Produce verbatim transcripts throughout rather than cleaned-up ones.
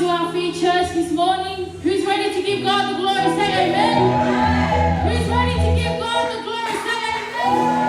to our free church this morning. Who's ready to give God the glory? Say amen. Who's ready to give God the glory? Say amen.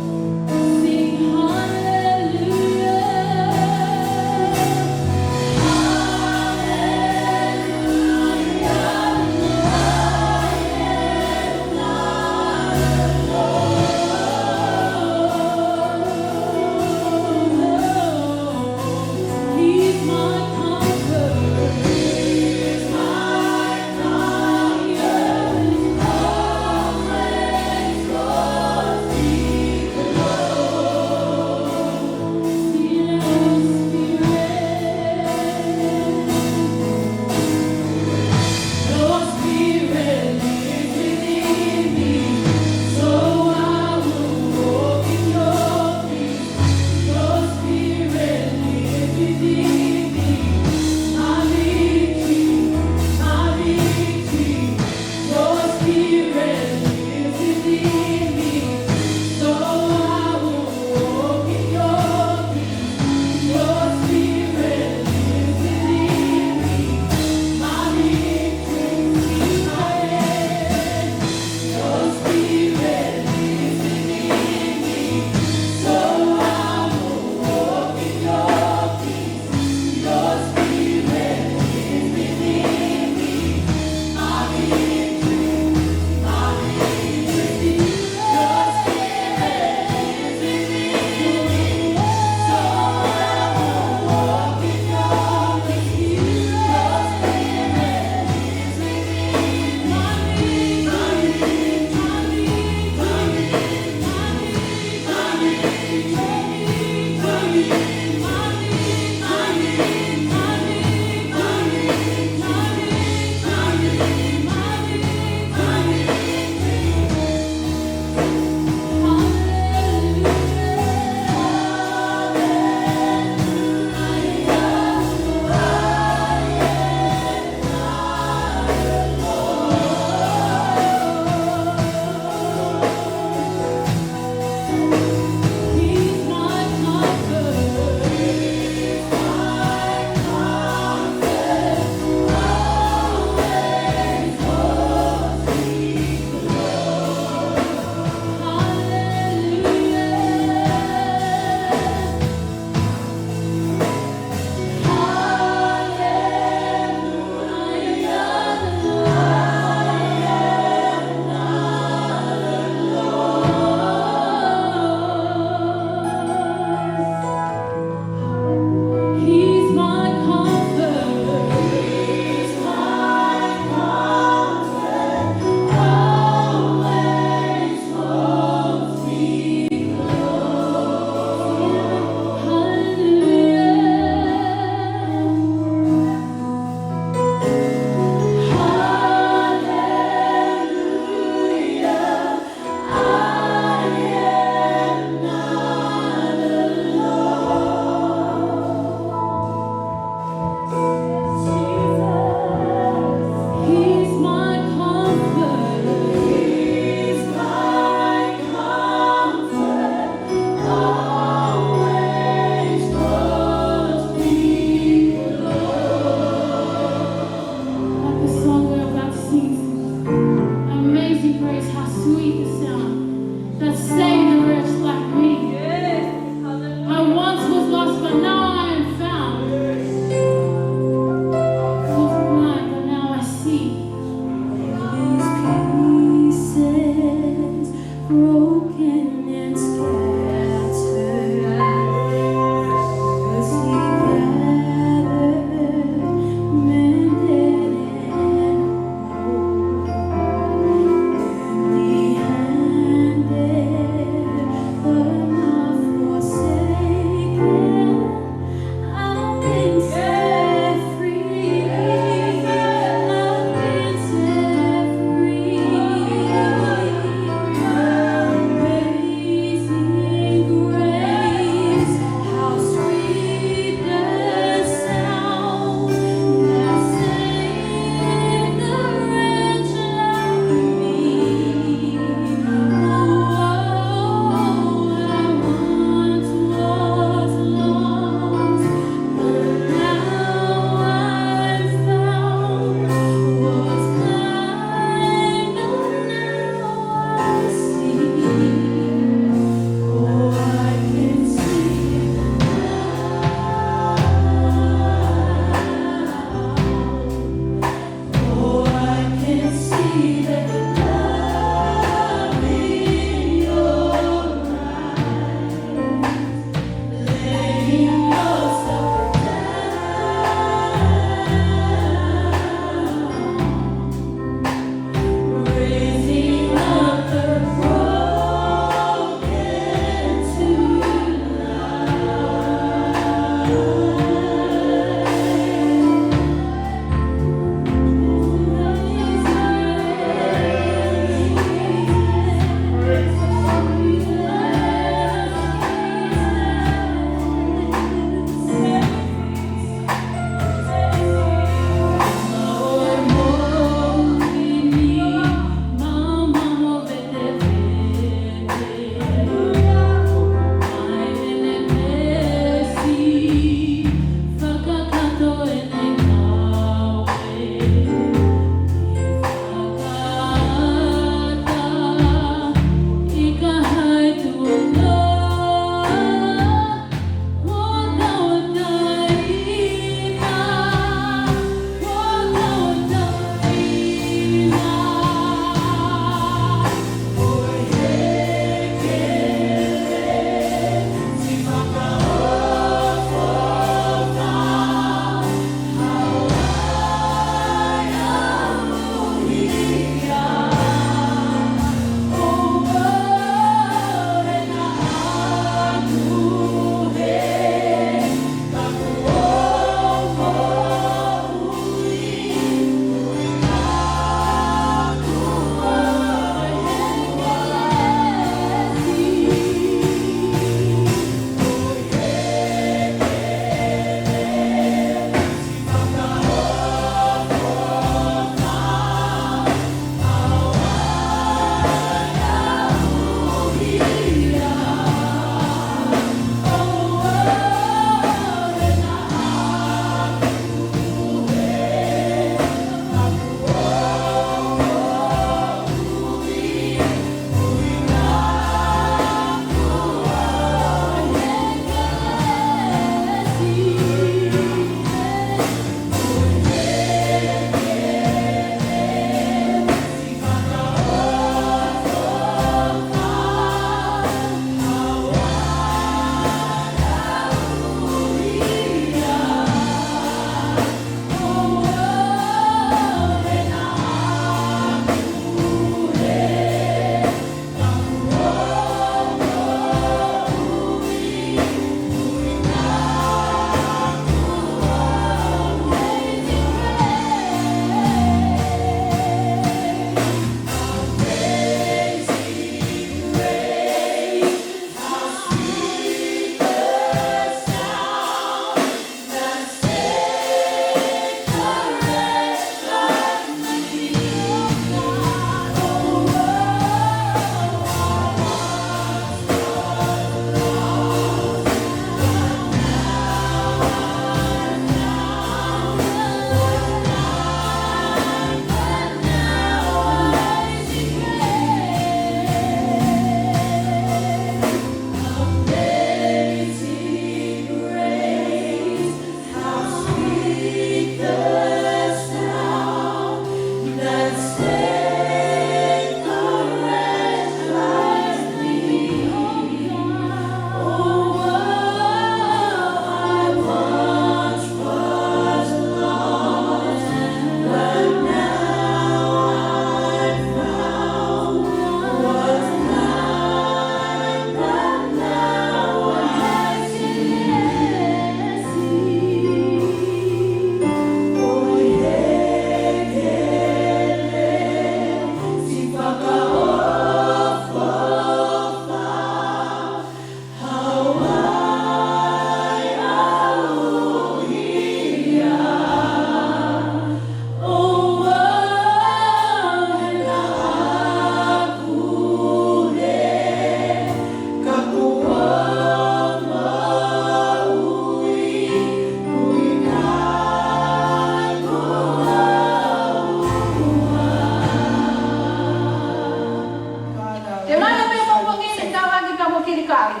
Kilikali.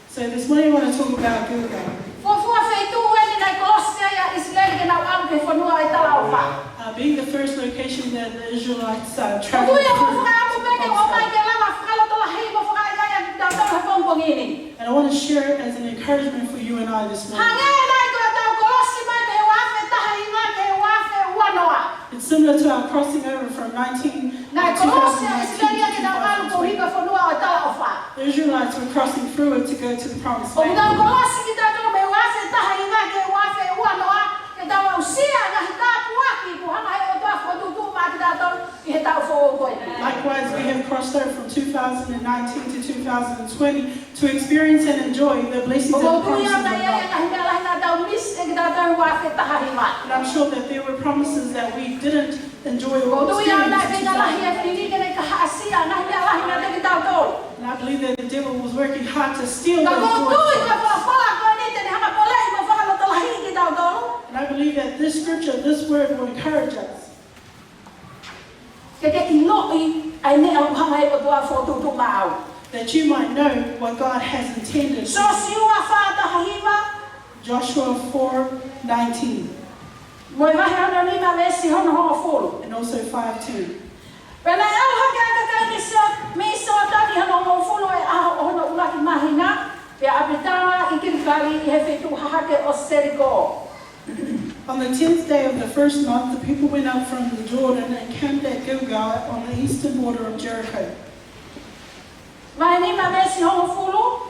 So this morning I want to talk about Gilgal. Fuofua feituʻu eni naʻe kolosi ai ʻa ʻIsileli ke nau ʻalu ki he fonua ʻo e talaʻofa. Uh, being the first location that the Israelites, uh, traveled through. ʻOku ou fie fakaʻamu pē ke ʻomai ke lava fakalotolahi mo fakaʻaiʻai ʻa kitautolu he pongipongi ni. And I want to share it as an encouragement for you and I this morning. Hangē naʻe ko ʻetau kolosi mai mei he ua afe taha hiva ki he ua afe ua noa. It's similar to our crossing over from nineteen, naʻe kolosi ʻa ʻIsileli ke nau ʻalu ki he fonua ʻo e talaʻofa. The Israelites were crossing through it to go to the promised land. ʻOku tau kolosi kitautolu mei he ua afe taha hiva ki he ua afe ua noa, ke tau aʻusia e ngaahi tāpuaki kuo hanga ʻe he ʻOtua ʻo fokotuʻutuʻu maʻa kitautolu ʻi he taʻu foʻou ko eni. Likewise, we have crossed over from two thousand and nineteen to two thousand and twenty to experience and enjoy the blessings and the promises of God. ʻOku ou tui au naʻe ʻi ai e ngaahi meʻa lahi naʻa tau miss ʻe kitautolu ua afe taha hiva. And I'm sure that there were promises that we didn't enjoy or experience in two thousand twenty. ʻOku ou tui au naʻe feinga lahi e fili ke ne kaihaʻasi ʻa e ngaahi meʻa lahi meiate kitautolu. And I believe that the devil was working hard to steal those joys from us. Ka ʻoku ou tui ko e folofola ko eni te ne hanga ʻo poleʻi mo fakalotolahiʻi kitautolu. And I believe that this scripture, this word will encourage us. Ke ke ʻiloʻi ʻa e meʻa ʻoku hanga ʻe he ʻOtua ʻo fokotuʻutuʻu maʻau. That you might know what God has intended for you. Siosiua fā taha hiva. Joshua four nineteen. Mo e vahe hono nima veesi hono hongofulu. And also five ten. Pea naʻe ʻalu hake ʻa e kakai mei Sio-, mei Sioatani ʻi hono hongofulu ʻo e ʻaho ʻo hono ʻuluaki māhina, pea ʻapitanga ʻi Kilikali ʻi he feituʻu hahake ʻo Seliko. On the tenth day of the first month, the people went up from the Jordan and camped at Gilgal on the eastern border of Jericho. Vahe nima veesi hongofulu.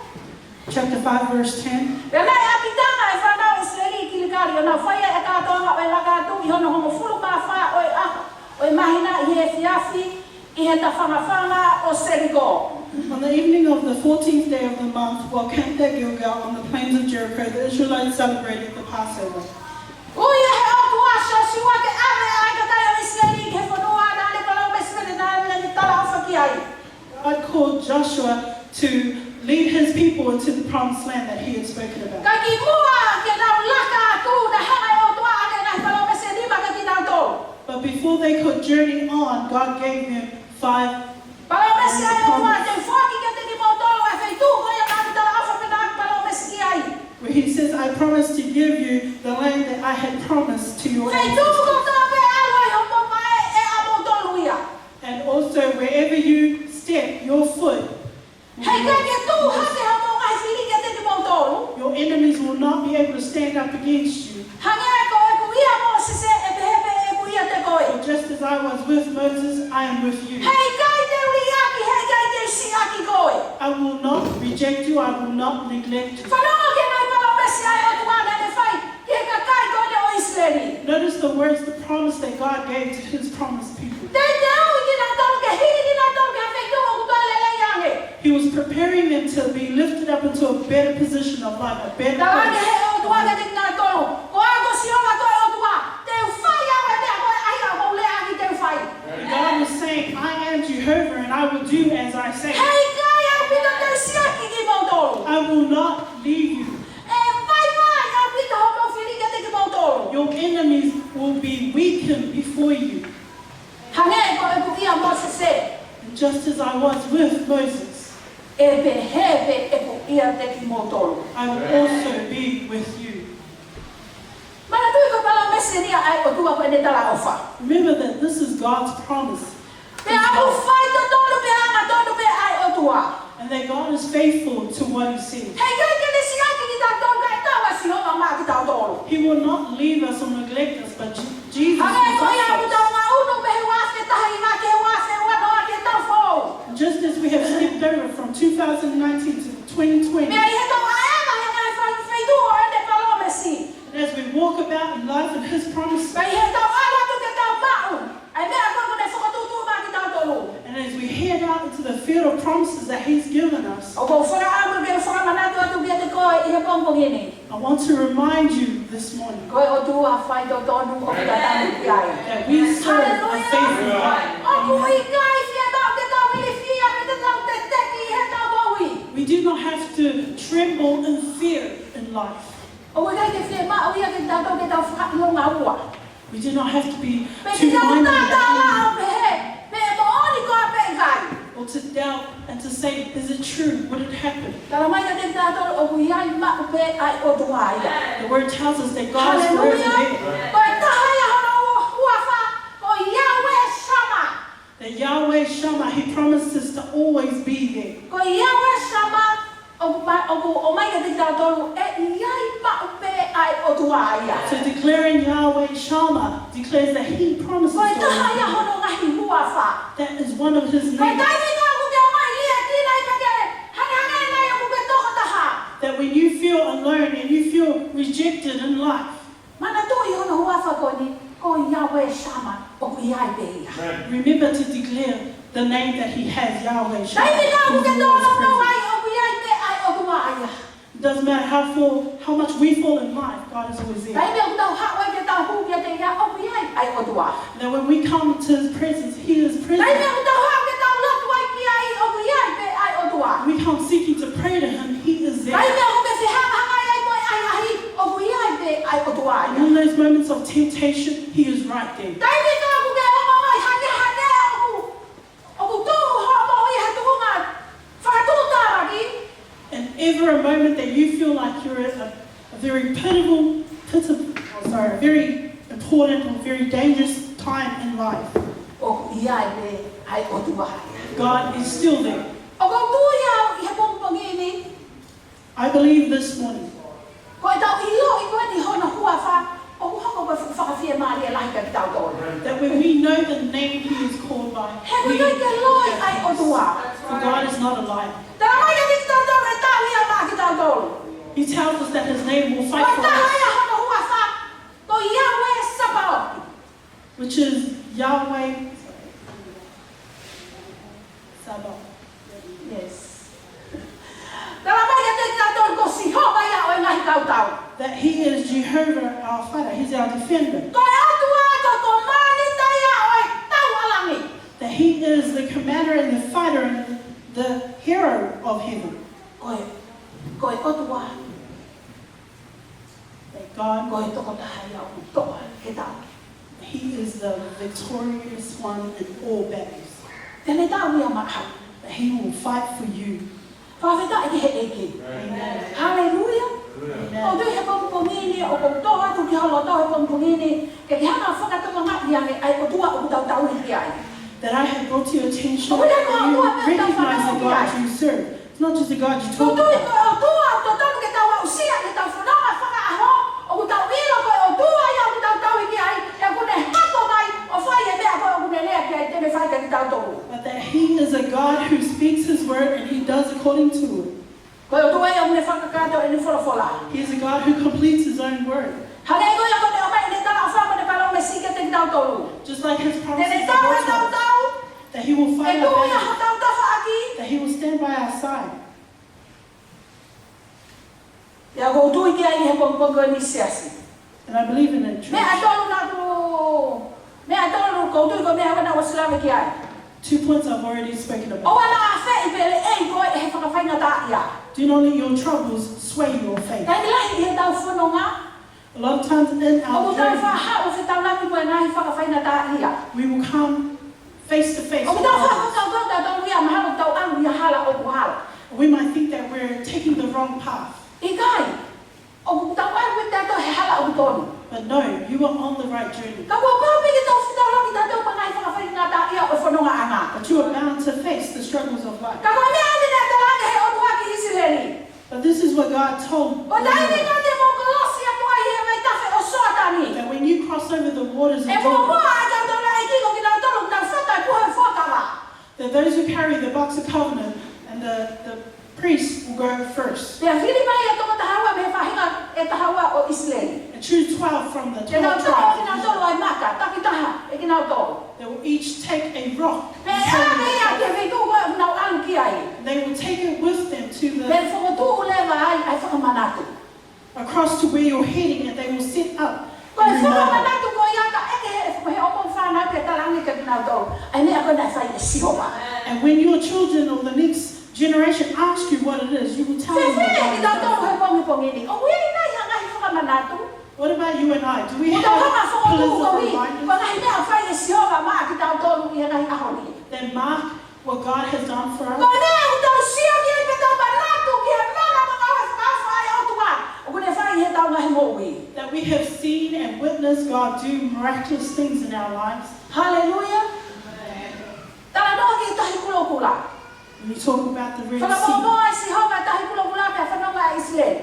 Chapter five, verse ten. Pea naʻe ʻapitanga ʻa e fānau ʻIsileli ʻi Kilikali, ʻo nau fai ʻa e kātoanga ʻo e laka atu ʻi hono hongofulu mā fā ʻo e ʻaho ʻo e māhina ʻi he efiafi, ʻi he tafangafanga ʻo Seliko. On the evening of the fourteenth day of the month, while camped at Gilgal on the plains of Jericho, the Israelites celebrated the Passover. Ui ʻe he ʻOtua ʻa Siosiua ke ʻave ʻa e kakai ʻo ʻIsileli ki he fonua naʻa ne palōmesi, naʻa ne talaʻofa ki ai. God called Joshua to lead his people into the promised land that he had spoken about. Ka kimuʻa ke nau laka atu, naʻe hanga ʻe he ʻOtua ʻo ʻoange e ngaahi palōmesi ʻe nima kiate kinautolu. But before they could journey on, God gave them five palōmesi ʻa e ʻOtua, te u foaki kiate kimoutolu ʻa e feituʻu ko ia naʻa ku talaʻofa pea naʻa ku palōmesi ki ai. Where he says, "I promised to give you the land that I had promised to your ancestors." Feituʻu kotoa pē ʻe ʻalu ai hoʻomou vaʻe ʻe ʻamoutolu ia. And also, wherever you step your foot, heʻikai ke tuʻu hake haʻamou ngaahi fili kiate kimoutolu. Your enemies will not be able to stand up against you. Hangē ko ʻeku ʻia Mōsese, ʻe pehē pē ʻeku ʻiate koe. For just as I was with Moses, I am with you. Heʻikai te u liʻaki, heʻikai te u siʻaki koe. I will not reject you, I will not neglect you. Fanongo ki he ngaahi palōmesi ʻa e ʻOtua naʻa ne fai ki he kakai ko eni ʻo ʻIsileli. Notice the words, the promise that God gave to his promised people. Teuteuʻi kinautolu ke hiki kinautolu ki ha feituʻu ʻoku toe lelei ange. He was preparing them to be lifted up into a better position of life, a better place. Talaange ʻe he ʻOtua kiate kinautolu, ko au ko Sihova ko e ʻOtua, te u fai au e meʻa ko ia ʻoku ou lea ʻaki te u fai. And God was saying, "I am Jehovah, and I will do as I say." Heʻikai ʻaupito te u siʻaki kimoutolu. I will not leave you. ʻE vaivai ʻaupito hoʻomou fili kiate kimoutolu. Your enemies will be weakened before you. Hangē ko ʻeku ʻia Mōsese. And just as I was with Moses, ʻe pehē pē ʻeku ʻiate kimoutolu. I will also be with you. Manatuʻi ko e palōmesi eni ia ʻa e ʻOtua, ko ʻene talaʻofa. Remember that this is God's promise. Pea ʻoku faitotonu pea angatonu pē ʻa e ʻOtua. And that God is faithful to what he said. Heʻikai ke ne siʻaki kitautolu kae tau ʻa Sihova maʻa kitautolu. He will not leave us or neglect us, but Je-, Jesus is with us. Hangē ko ia ʻoku tau maʻu mei he ua afe taha hiva ki he ua afe ua noa ki he taʻu foʻou. Just as we have skipped over from two thousand nineteen to twenty twenty. Pea ʻi heʻetau ʻaʻeva he ngaahi fai-, feituʻu ʻo ʻene palōmesi. And as we walk about in life in his promises. Pea ʻi heʻetau ʻalu atu ke tau maʻu ʻa e meʻa ko ē kuo ne fokotuʻutuʻu maʻa kitautolu. And as we head out into the field of promises that he's given us, ʻoku ou fakaʻamu ke fakamanatu atu kiate koe ʻi he pongipongi ni. I want to remind you this morning, ko e ʻOtua faitotonu ʻoku tau tanu ki ai. That we serve a faithful God. Haleluia. ʻOku ʻikai fiemaʻu ke tau ilifia pe te tau teteki ʻi heʻetau moʻui. We do not have to tremble in fear in life. ʻOku ʻikai ke fiemaʻu ia kiate kitautolu ke tau fakaʻilonga ua. We do not have to be too mindful that we, pe ke tau tātā ʻo pehē pe ʻe moʻoni koā pe ʻikai. Or to doubt and to say, "Is it true? Would it happen?" Talamai kiate kitautolu ʻoku ʻi ai maʻu pē ʻa e ʻOtua ia. The word tells us that God is forever there. Haleluia. Ko e taha ia hono huafa, ko Yahweh Shammah. That Yahweh Shammah, he promises to always be there. Ko Yahweh Shammah, ʻoku ma-, ʻoku ʻomai kiate kitautolu ʻe ʻi ai maʻu pē ʻa e ʻOtua ia. So declaring Yahweh Shammah declares that he promises to always be there. Ko e taha ia hono ngaahi huafa. That is one of his names. Ko e taimi ko ē ʻoku ke ʻomai liʻekina ai pē ke hangehangē nai ʻoku ke tokotaha. That when you feel alone and you feel rejected in life, manatuʻi hono huafa ko eni, ko Yahweh Shammah, ʻoku ʻi ai pē ia. Remember to declare the name that he has, Yahweh Shammah. Taimi ko ē ʻoku ke tōnounou ai, ʻoku ʻi ai pē ʻa e ʻOtua ia. It doesn't matter how fall, how much we fall in life, God is always there. Taimi ʻoku tau haʻu ai ke tau hū kiate ia, ʻoku ʻi ai ʻa e ʻOtua. That when we come to his presence, he is present. Taimi ʻoku tau haʻu ke tau lotu ai ki ai, ʻoku ʻi ai pē ʻa e ʻOtua. We come seeking to pray to him, he is there. Taimi ʻoku ke fehangahangai ai mo e ʻahiʻahi, ʻoku ʻi ai pē ʻa e ʻOtua ia. In those moments of temptation, he is right there. Taimi ko ē ʻoku ke ongo mai hangehangē ʻoku ʻoku tuʻu hoʻo moʻui he tuʻunga fakatuʻutāmaki. And ever a moment that you feel like you're at a, a very pitiful, pitiful, oh, sorry, a very important or very dangerous time in life, ʻOku ʻi ai pē ʻa e ʻOtua. God is still there. ʻOku ou tui au ʻi he pongipongi ni, I believe this morning ko ʻetau ʻiloʻi ko eni hono huafa, ʻoku hoko ko e fuʻu fakafiemālie lahi kiate kitautolu. That when we know the name he is called by, he ʻoku ʻikai ke loi ʻa e ʻOtua. For God is not a liar. Talamai kiate kitautolu ʻe taʻu ia maʻa kitautolu. He tells us that his name will fight for us. Ko e taha ia hono huafa, ko Yahweh Sabaoth. Which is Yahweh Sabaoth. Yes. Talamai kiate kitautolu ko Sihova ia ʻo e ngaahi kautau. That he is Jehovah our fighter. He's our defender. Ko e ʻOtua ko e komanitā ia ʻo e tau ʻa langi. That he is the commander and the fighter and the hero of heaven. Ko e, ko e ʻOtua. That God, ko e tokotaha ia ʻoku toʻa he tau. He is the victorious one in all battles. Te ne tau ia maʻau. That he will fight for you. Fakafetaʻi ki he ʻEiki. Amen. Haleluia. Amen. ʻOku ou tui he pongipongi ni, ʻoku ou tō atu ki ho loto he pongipongi ni, ke ke hanga ʻo fakatokangaʻi ange ʻa e ʻOtua ʻoku tau tauhi ki ai. That I have brought to your attention, ʻoku ʻikai ko e ʻOtua pē ʻoku tau fanongo ki ai. That you recognize the God you serve. It's not just a God you talk about. ʻOku ou tui ko e ʻOtua ʻoku totonu ke tau aʻusia, ke tau fononga fakaʻaho, ʻoku tau ʻilo ko e ʻOtua ia ʻoku tau tauhi ki ai, he ʻoku ne hoko mai ʻo fai e meʻa ko ē ʻoku ne lea ki ai te ne fai kiate kitautolu. But that he is a God who speaks his word and he does according to it. Ko e ʻOtua ia ʻoku ne fakakakato ʻene folofola. He is a God who completes his own word. Hangē ko ia ʻoku ne ʻomai ʻene talaʻofa mo ʻene palōmesi kiate kitautolu. Just like his promises are true. Te ne tau ʻetau tau. That he will fight our battles. ʻE tuʻu ia hotau tafaʻaki. That he will stand by our side. Pea ʻoku ou tui ki ai he pongipongi ni, siasi. And I believe in that, church. Meʻa ʻe tolu naʻa ku, meʻa ʻe tolu ʻoku ou tui ko e meʻa ʻoku ou ʻosi lave ki ai. Two points I've already spoken about. ʻOua naʻa ʻafeʻi pē ʻe he ʻEiki koe ʻe he fakafaingataʻaʻia. Do not let your troubles sway your faith. Taimi lahi ʻi heʻetau fononga, a lot of times in our journey, ʻoku tau faʻa haʻu ʻo fetaulaki mo e ngaahi fakafaingataʻaʻia. We will come face to face with others. ʻOku tau faʻa fakakaukau ʻe tautolu ia mahalo ʻoku tau ʻalu ʻi ha hala ʻoku hala. We might think that we're taking the wrong path. ʻIkai. ʻOku tau ʻalu ʻe tautolu he hala ʻoku tonu. But no, you are on the right journey. Ka kuo pau pē ke tau fetaulaki tautolu mo e ngaahi fakafaingataʻaʻia ʻo e fonongaʻanga. But you are bound to face the struggles of life. Ka ko e meʻa eni naʻe talaange ʻe he ʻOtua ki ʻIsileli. But this is what God told Israel. ʻO taimi ko ē te mou kolosi atu ai he vaitafe ʻo Soatani, that when you cross over the waters of Jordan, ʻe muʻomuʻa ʻa e kau taulaʻeiki ko kinautolu ʻoku nau fata e puha ʻo e fuakava. That those who carry the box of covenant and the, the priests will go first. Pea fili mai ʻe toko taha ua mei he faʻahinga ʻe taha ua ʻo ʻIsileli. And choose twelve from the twelve tribes of Israel. Ke nau toʻo ʻe kinautolu ʻa e maka, takitaha ʻe kinautolu. They will each take a rock and carry it across. Pea ʻe ʻave ia ki he feituʻu ko ē ʻoku nau ʻalu ki ai. And they will take it with them to the, pea fokotuʻu leva ai ʻa e fakamanatu. Across to where you're heading, and they will set up a reminder. Ko e fakamanatu ko ia ka ʻeke ʻe he, he ʻomou fānau ke talaange kiate kinautolu ʻa e meʻa ko ē naʻe fai ʻe Sihova. And when your children or the next generation ask you what it is, you will tell them what God has done. Fēfē ʻa kitautolu he pongipongi ni? ʻOku ʻi ai nai ha ngaahi fakamanatu? What about you and I? Do we have pillars of reminders? ʻOku tau hanga ʻo fokotuʻu ko ē ʻa e ngaahi meʻa naʻe fai ʻe Sihova maʻa kitautolu ʻi he ngaahi ʻaho ni? That mark what God has done for us, Ko e meʻa ʻoku tau sio ki ai pea tau manatu ki he mana mo e ngāue fakaofo ʻa e ʻOtua ʻoku ne fai ʻi heʻetau ngaahi moʻui. That we have seen and witnessed God do miraculous things in our lives. Haleluia. Talanoa ki he Tahi Kulokula. When you talk about the Red Sea, Fakamuʻomuʻa ʻe Sihova e Tahi Kulokula pea fanongo ʻa ʻIsileli.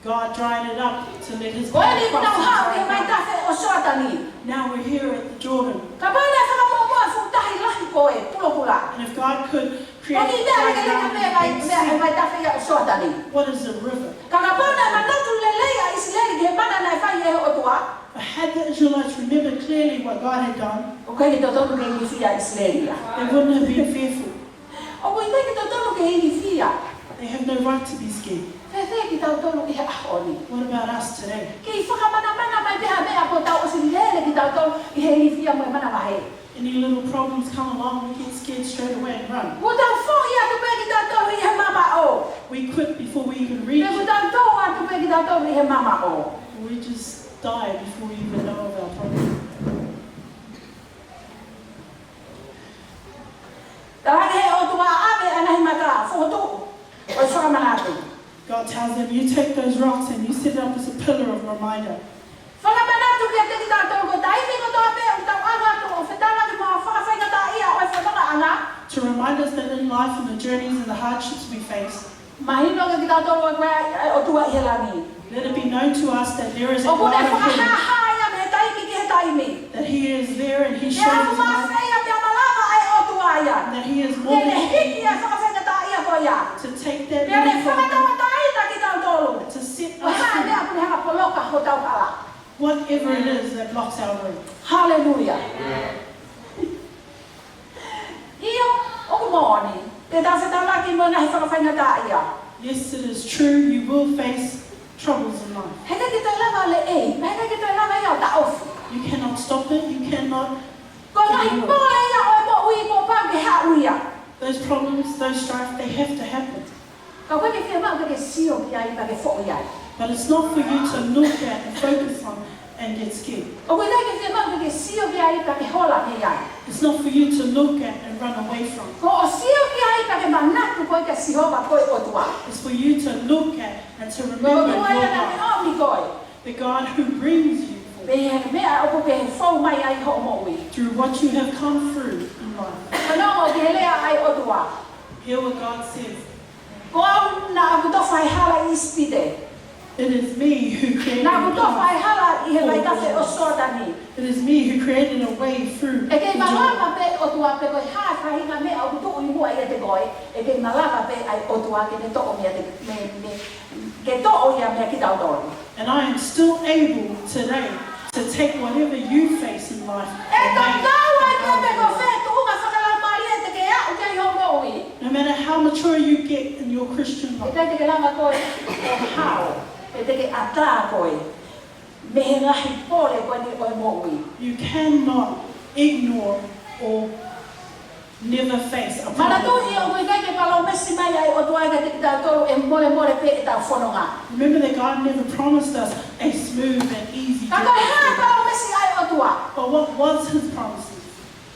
God dried it up to let his people cross the dry ground. Ko eni kuo tau haʻu ki he vaitafe ʻo Soatani. Now we're here at the Jordan. Kapau naʻe fakamuʻomuʻa e fuʻu tahi lahi ko e Kulokula, And if God could create dry ground in the Red Sea, Ko e kiʻi meʻa lekeleka pē e vai-, meʻa, e vaitafe ia ʻo Soatani. What is a river? Ka kapau naʻe manatu lelei ʻa ʻIsileli ki he mana naʻe fai ʻe he ʻOtua, But had the Israelites remembered clearly what God had done, ʻoku ʻikai ke totonu ke ilifia ʻa ʻIsileli ia. They wouldn't have been fearful. ʻOku ʻikai ke totonu ke ilifia. They have no right to be scared. Fēfē kitautolu ʻi he ʻaho ni? What about us today? Kei fakamanamana mai pē ha meʻa pea tau ʻosi lele kitautolu ʻi he ilifia mo e manavahē. Any little problems come along, we get scared straight away and run. Kuo tau foʻi atu pē kitautolu ʻi he mamaʻo. We quit before we even reach. Pe kuo tau tō atu pē kitautolu ʻi he mamaʻo. We just die before we even know of our problem. Talaange ʻe he ʻOtua, ʻave ʻa e ngaahi maka fokotuʻu ʻo e fakamanatu. God tells them, "You take those rocks and you set it up as a pillar of reminder." Fakamanatu kiate kitautolu ko e taimi kotoa pē ʻoku tau ʻalu atu ʻo fetaulaki mo e fakafaingataʻaʻia ʻo e fonongaʻanga. To remind us that in life and the journeys and the hardships we face, Mahino kiate kitautolu ʻoku ʻi ai e ʻOtua ʻi he langi. Let it be known to us that there is a God in heaven, ʻOku ne fakahāhā ia mei he taimi ki he taimi. That he is there and he shows his might, Pea ʻoku mafai ia pea malava ʻa e ʻOtua ia. That he is more than able, Ke ne hiki ʻa e fakafaingataʻaʻia ko ia. To take that miracle, Pea ne fakatauʻatāina kitautolu. To set us free. Ko e hā e meʻa ʻoku ne hanga ʻo poloka hotau hala. Whatever it is that blocks our road. Haleluia. ʻIo, ʻoku moʻoni, te tau fetaulaki mo e ngaahi fakafaingataʻaʻia. Yes, it is true, you will face troubles in life. He ʻikai ke toe lava ʻo leʻei, he ʻikai ke toe lava ia ʻo taʻofi. You cannot stop it, you cannot ignore it. Ko e ngaahi pole ia ʻo e moʻui kuo pau ke haʻu ia. Those problems, those strife, they have to happen. Ka ʻoku ʻikai ke fiemaʻu ke ke sio ki ai pea ke foʻi ai. But it's not for you to look at and focus on and get scared. ʻOku ʻikai ke fiemaʻu ke ke sio ki ai pea ke hola mei ai. It's not for you to look at and run away from. Ko hoʻo sio ki ai pea ke manatu koe kia Sihova ko e ʻOtua. It's for you to look at and to remember your God. Ko e ʻOtua ia naʻa ne ʻomi koe. The God who brings you forth. Mei he meʻa ʻoku ke fou mai ai hoʻo moʻui. Through what you have come through in life. Fanongo ki he lea ʻa e ʻOtua. Hear what God says. Ko au naʻa ku tofa e hala ʻi ʻIsipite. It is me who created a path forward. Naʻa ku tofa e hala ʻi he vaitafe ʻo Soatani. It is me who created a way through the Jordan. ʻE kei malava pē ʻOtua pe ko e hā e faʻahinga meʻa ʻoku tuʻu ʻi muʻa ʻiate koe, ʻe kei malava pē ʻa e ʻOtua ke ne toʻo meiate, mei, mei, ke toʻo ia meiate kitautolu. And I am still able today to take whatever you face in life and make it out of your way. ʻE tatau ai pē pe ko e fē tuʻunga fakalaumālie te ke aʻu ki ai hoʻo moʻui. No matter how mature you get in your Christian life, ʻE ʻikai te ke lava koe ʻo hao, ʻe te ke ʻatā koe mei he ngaahi pole ko eni ʻo e moʻui. You cannot ignore or never face a problem. Manatuʻi ʻoku ʻikai ke palōmesi mai ʻa e ʻOtua kiate kitautolu ʻe molemole pē ʻetau fononga. Remember that God never promised us a smooth and easy journey through life. Ka ko e hā e palōmesi ʻa e ʻOtua? But what was his promises?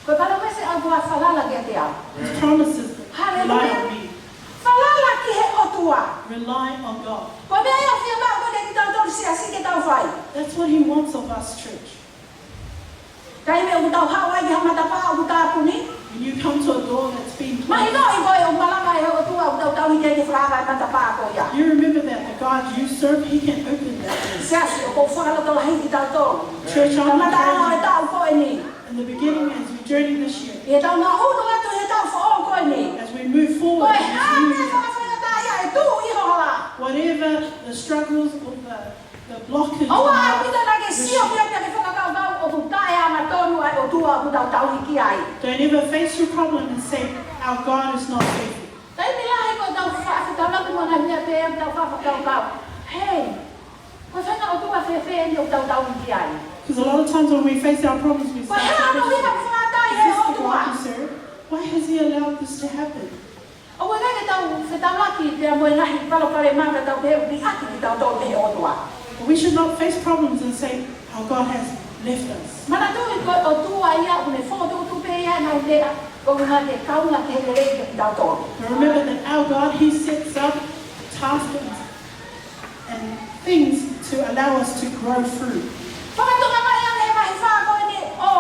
Ko e palōmesi ʻa e ʻOtua, falala kiate au. His promises, Haleluia. Rely on me. Falala ki he ʻOtua. Rely on God. Ko e meʻa ia ʻoku fiemaʻu kiate kitautolu siasi ke tau fai. That's what he wants of us, church. Taimi ʻoku tau haʻu ai ki ha matapā ʻoku tāpuni. When you come to a door that's been closed, Mahinoʻi koe ʻoku malava ʻe he ʻOtua ʻoku tau tauhi ki ai ke fakaava e matapā ko ia. You remember that the God you serve, he can open that door. Siasi, ʻoku ou fakalotolahiʻi kitautolu. Church, I'm encouraging you. Kamata ʻa e taʻu ko eni. In the beginning, as we journey this year, ʻI heʻetau ngaʻunu atu ʻi he taʻu foʻou ko eni. As we move forward in this new year, Ko e hā e meʻa fakafaingataʻaʻia ʻe tuʻu ʻi ho hala. Whatever the struggles or the, the blockages in life, ʻOua ʻaupito naʻa ke sio ki ai pea ke fakakaukau ʻoku taʻeangatonu ʻa e ʻOtua ʻoku tau tauhi ki ai. Don't ever face your problem and say, "Our God is not faithful." Taimi lahi ko ʻetau faʻa fetaulaki mo e ngaahi meʻa pehē ʻoku tau faʻa fakakaukau, "Hei, ko e faʻahinga ʻOtua fēfē eni ʻoku tau tauhi ki ai?" 'Cause a lot of times when we face our problems, we start to question, Ko e hā hono ʻuhinga ʻoku fakaʻatā ʻe he ʻOtua? "Is this the God we serve? Why has he allowed this to happen?" ʻOua naʻa ke tau fetaulaki pea mo e ngaahi palopalema pea tau pehē ʻoku liʻaki kitautolu ʻe he ʻOtua. But we should not face problems and say, "Our God has left us." Manatuʻi ko e ʻOtua ia ʻoku ne fokotuʻutuʻu pē ia ʻa e ngaahi meʻa. Ko e ʻuhinga ke kaunga ke lelei kitautolu. But remember that our God, He sets up tasks and things to allow us to grow through. Fakatonga mai ange he vahe fā ko eni ʻo,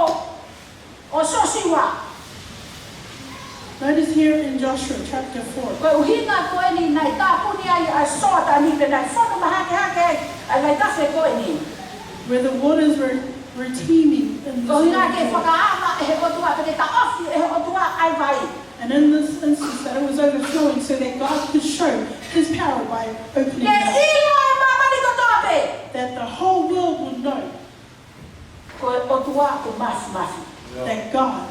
ʻo Siosiua. Notice here in Joshua chapter four. Ko e ʻuhinga ko eni naʻe tāpuni ai ʻa Soatani pea naʻe fonu mahakehake ai ʻa e vaitafe ko eni. Where the waters were, were teeming in this. Ko e ʻuhinga ke fakaava ʻe he ʻOtua, pe ke taʻofi ʻe he ʻOtua ʻa e vai. And in this instance, that it was overflowing so that God could show His power by opening it up. Ke ʻilo ʻe māmani kotoa pē. That the whole world would know. Ko e ʻOtua ʻoku māfimafi. That God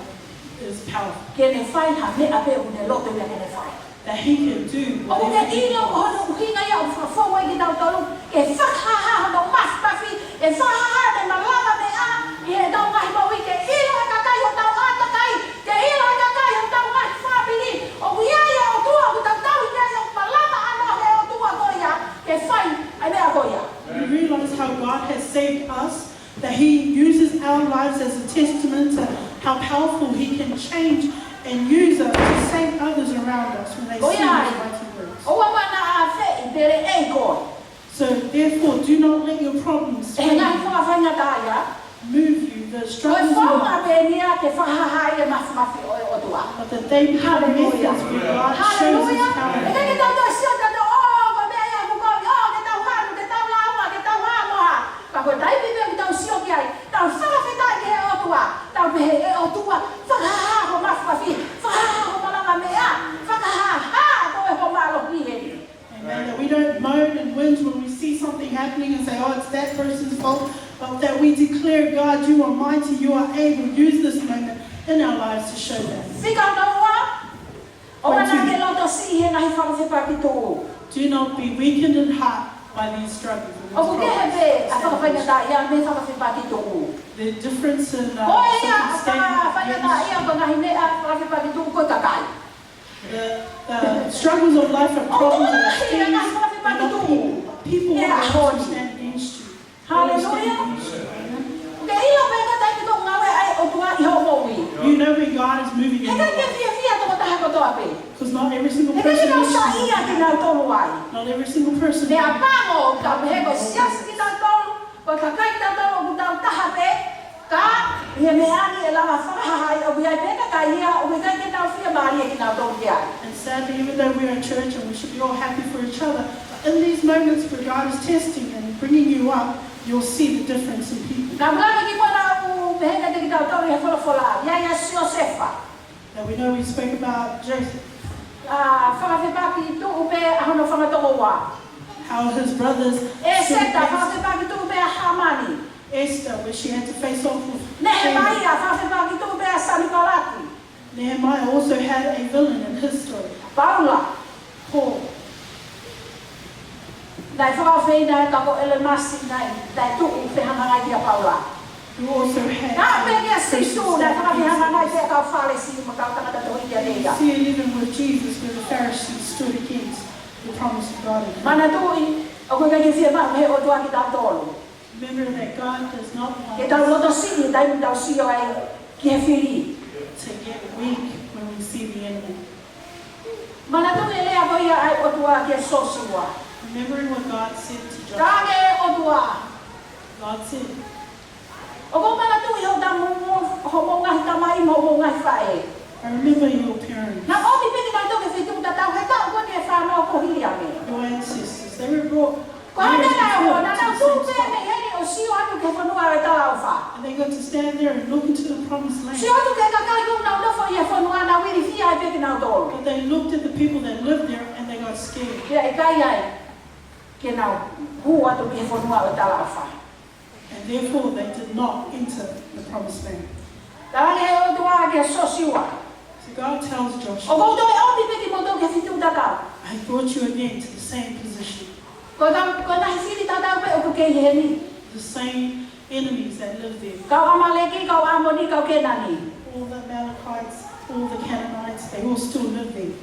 is powerful. Ke ne fai ha meʻa pē ʻoku ne loto ia ke ne fai. That He can do whatever He wants. ʻOku ke ʻilo ko hono ʻuhinga ia ʻoku fakafou ai kitautolu, ke fakahāhā hono māfimafi, ke fakahāhā ʻene malava meʻa ʻi heʻetau ngaahi moʻui, ke ʻilo ʻe he kakai hotau ʻātakai, ke ʻilo ʻe he kakai hotau ngaahi fāmili, ʻoku ʻi ai e ʻOtua, ʻoku tau tauhi ki ai, ʻoku malava ʻa e ʻOtua ko ia ke fai ʻa e meʻa ko ia. We realize how God has saved us, that He uses our lives as a testament to how powerful He can change and use us to save others around us when they see His mighty works. ʻOua naʻa manaʻo ʻa e feʻi pe leʻei koe. So therefore, do not let your problems move you. ʻE ngaahi fakafaingataʻaʻia. The struggles of life. Ko e founga pē eni ia ke fakahāhā ai e māfimafi ʻo e ʻOtua. But that they become methods where God shows His power. Haleluia. Haleluia. ʻE ʻikai ke tau toe sio tautolu, ʻō, ko e meʻa ia ʻoku kovi, ʻō, ke tau hanu, ke tau lāunga, ke tau hā mo hā. Ka ko e taimi pē ʻoku tau sio ki ai, tau fakafetaʻi ki he ʻOtua, tau pehē, ʻE ʻOtua, fakahā ho māfimafi, fakahā ho malava meʻa, fakahā, hā, ko e ho mālohi eni. Amen. That we don't moan and whinge when we see something happening and say, "Oh, it's that person's fault," but that we declare, "God, you are mighty, you are able. Use this moment in our lives to show that." Fika hono ua, ʻoua naʻa ke loto siʻi he ngaahi fakafepaki tuʻu. Do not be weakened in heart by these struggles and these problems. ʻOku kehe pē ʻa e fakafaingataʻaʻia mei he fakafepaki tuʻu. The difference in, uh, circumstance. Ko ia ʻa e fakafaingataʻaʻia, ko e ngaahi meʻa fakafepaki tuʻu ko e kakai. The, the struggles of life are problems and things, they're not people. People will always stand against you. Haleluia. Ke ʻilo pē ko e taimi ʻoku ngāue ai e ʻOtua ʻi hoʻo moʻui. You know when God is moving in your life. He ʻikai ke fiefia e tokotaha kotoa pē. 'Cause not every single person is. He ʻikai ke tau saiʻia kinautolu ai. Not every single person. Meʻapango, ka pehē ko e siasi kitautolu, ko e kakai kitautolu ʻoku tau taha pē, ka ʻi he meʻa ni ʻe lava fakahā ai ʻoku ʻi ai pē kakai ia ʻoku ʻikai ke tau fiemālie kinautolu ki ai. And sadly, even though we are a church and we should be all happy for each other, but in these moments where God is testing and bringing you up, you'll see the difference in people. Naʻa ku lave ki muʻa naʻa ku pehē kiate kitautolu ʻi he folofola, ʻi ai ʻa Siosefa. That we know we spoke about Joseph. ʻA, fakafepaki tuʻu pē ʻa hono fanga tokoua. How his brothers stood against. ʻEseta, fakafepaki tuʻu pē ʻa Hamani. Esther, where she had to face off with Haman. Nehemaia, fakafepaki tuʻu pē ʻa Sanibalati. Nehemiah also had a villain in his story. Paula. Paul. Naʻe fakaʻofeina ʻe he kau ʻelemasi naʻe, naʻe tuʻu fehangahangai kia Paula. Who also had a persecution against him. Naʻe pehē kia Sīsū, naʻe fakafehangahangai pē ʻa e kau Fālesi mo e kau tangata tohi kiate ia. You see it even with Jesus, where the Pharisees stood against the promise of God in him. Manatuʻi, ʻoku ʻikai ke fiemaʻu ʻe he ʻOtua kitautolu. Remember that God does not want us to get weak when we see the enemy. Ke tau loto siʻi he taimi ʻoku tau sio ai ki he fili. Manatuʻi e lea ko ia ʻa e ʻOtua kia Siosiua. Remembering what God said to Joshua. Talaange ʻe he ʻOtua. God said, ʻOku ou manatuʻi hoʻo tamu-, hoʻomou ngaahi tamai mo hoʻomou ngaahi faʻē. I remember your parents. Naʻa nau ʻomi pē kinautolu ki he feituʻu tatau he taʻu ko eni ʻe fānau kuo hili ange. Your ancestors, they were brought Ko e hā e meʻa naʻe hoko, naʻa nau tuʻu pē mei heni ʻo sio atu ki he fonua ʻo e talaʻofa. And they got to stand there and look into the promised land. Sio atu ki he kakai ʻoku nau nofo ʻi he fonua, naʻe ilifia ai pē kinautolu. But they looked at the people that lived there and they got scared. Pea ʻikai ai ke nau hū atu ki he fonua ʻo e talaʻofa. And therefore they did not enter the promised land. Talaange ʻe he ʻOtua kia Siosiua. So God tells Joshua, ʻOku ou toe ʻomi pē kimoutolu ki he feituʻu tatau. I brought you again to the same position. Ko e kau, ko e ngaahi fili tatau pē ʻoku kei heni. The same enemies that live there. Kau ʻAmaleki, kau ʻAmoni, kau Kēnani. All the Amalekites, all the Canaanites, they all still live there.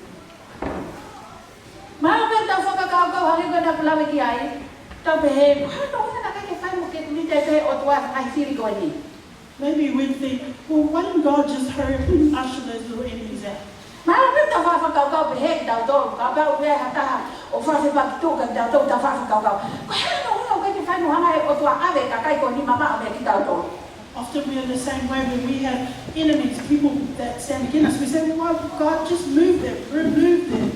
Mahalo pē ʻoku tau fakakaukau hangē ko ʻeku lave ki ai, tau pehē, ko e hā hono ʻuhinga naʻe ʻikai ke fai mo ke kulite pē ʻe he ʻOtua e ngaahi fili ko eni. Maybe we'd think, "Well, why didn't God just hurry up and usher those little enemies out?" Mahalo pē ʻoku tau faʻa fakakaukau pehē kitautolu, kapau ʻoku ʻi ai ha taha ʻoku faʻa fepaki tuʻu kiate kitautolu, tau faʻa fakakaukau, ko e hā hono ʻuhinga ʻoku ʻikai ke fai mo hanga ʻe he ʻOtua ʻo ʻave e kakai ko eni mamaʻo meiate kitautolu? Often we are the same way when we have enemies, people that stand against us. We say, "Well, why, God, just move them, remove them."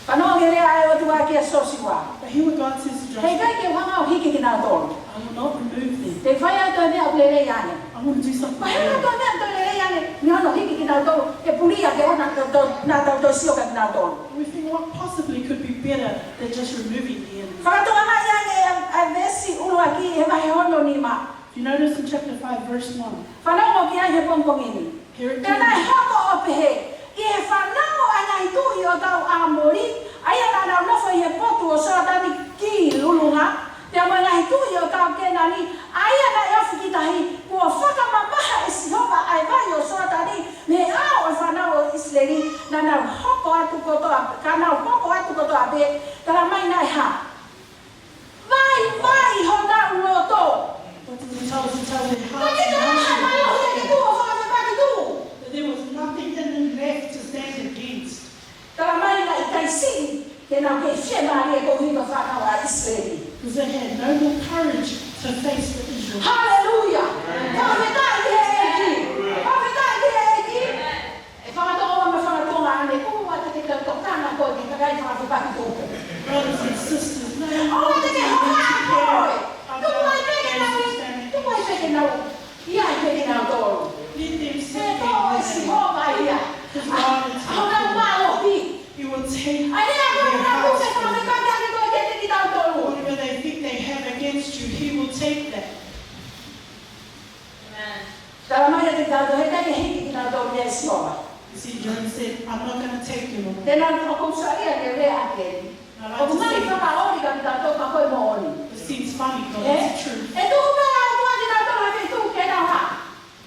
Fanongo ki he lea ʻa e ʻOtua kia Siosiua. But hear what God says to Joshua. He ʻikai ke u hanga ʻo hiki kinautolu. "I will not remove them. Te u fai atu e meʻa ʻoku lelei ange." I'm gonna do something better. Ko e hā ʻa e meʻa ʻoku lelei ange mei hono hiki kinautolu, ke pulia ke ʻoua naʻa tau, naʻa tau toe sio kia kinautolu? We think, "What possibly could be better than just removing the enemy?" Fakatokangaʻi ange ʻa e, ʻa e veesi ʻuluaki he vahe hono nima. You notice in chapter five, verse one. Fanongo ki ai he pongipongi ni. Here it is. Pea naʻe hoko ʻo pehē, ʻi he fanongo ʻa e ngaahi tuʻi ʻo e kau ʻAmoli, ʻa ia naʻa nau nofo ʻi he potu ʻo Soatani ki Lulunga, pea mo e ngaahi tuʻi ʻo e kau Kēnani, ʻa ia naʻe ofi ki tahi, kuo fakamamaha ʻe Sihova ʻa e vai ʻo Soatani mei he ʻao ʻo e fānau ʻo ʻIsileli, naʻa nau hoko atu kotoa, ka nau hoko atu kotoa pē, talamai naʻe hā? Vaivai honau loto. What does it tell us? It tells you how. Ka ke taha mālohi ʻi he tuʻu ʻo fakafepaki tuʻu. That there was nothing in them left to stand against. Talamai naʻe ʻikai siʻi ke nau kei fiemālie koeʻuhi ko e fānau ʻa ʻIsileli. Because they had no more courage to face the Israelites. Haleluia. Fakafetaʻi ki he ʻEiki. Fakafetaʻi ki he ʻEiki. ʻE fanga Tonga mo e fanga Tonga ʻanenai, ʻoua te ke tokanga koe ki he kakai fakafepaki tuʻu. Brothers and sisters, no one needs to care about those who stand against you. ʻOua te ke hohaʻa koe. Tuku ai pē ke nau, tuku ai pē ke nau, ʻi ai pē kinautolu. Let them sit there where they are. ʻE toʻo ʻe Sihova ia. Because God will take them. ʻA honau mālohi. He will take their hearts from you. ʻA ia ko e meʻa ʻoku nau tuku ke fakafepaki ʻaki koe kiate kitautolu. Whatever they think they have against you, he will take that. Amen. Talamai ʻe he tautolu, he ʻikai ke hiki kinautolu mei ai ʻe Sihova. You see, Job said, "I'm not gonna take them away." Te nau ʻoku ou saiʻia ke lea ʻaki eni. Now, I just think ʻoku ngali fakaoli kia kitautolu ka ko e moʻoni. It seems funny, but it's true. ʻE? ʻE tuku pē ʻe he ʻOtua kinautolu he feituʻu ke nau hā?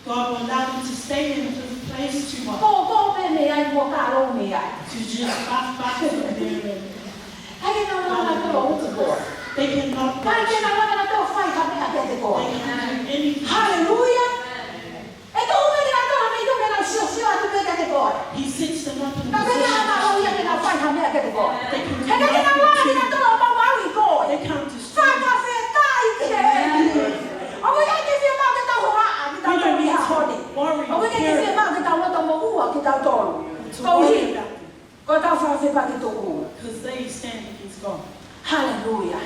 God will allow them to stay in this place to what? Ko, ko pē mei ai mo ka lou mei ai. To just buff, buff them there and ʻIkai ke nau lava ʻo utu koe. They cannot. ʻIkai ke nau lava ʻo fai ha meʻa kiate koe. They can't do anything. Haleluia. ʻE tuku pē kinautolu mei tuʻa ke nau siosio atu pē kiate koe. He sets them up in a position. Ka ʻikai ke nau lava ʻo ia ke nau fai ha meʻa kiate koe. They can do nothing to you. He ʻikai ke nau lava ʻo maumauʻi koe. They can't destroy you. Fakafetaʻi ki he ʻEiki. ʻOku ʻikai ke fiemaʻu ke tau hohaʻa, ke tau tō mei ha honi. We don't need to worry. ʻOku ʻikai ke fiemaʻu ke tau loto moʻua kitautolu. To worry about them. Koeʻuhi ko ʻetau fakafepaki tuʻu. 'Cause they stand against God. Haleluia.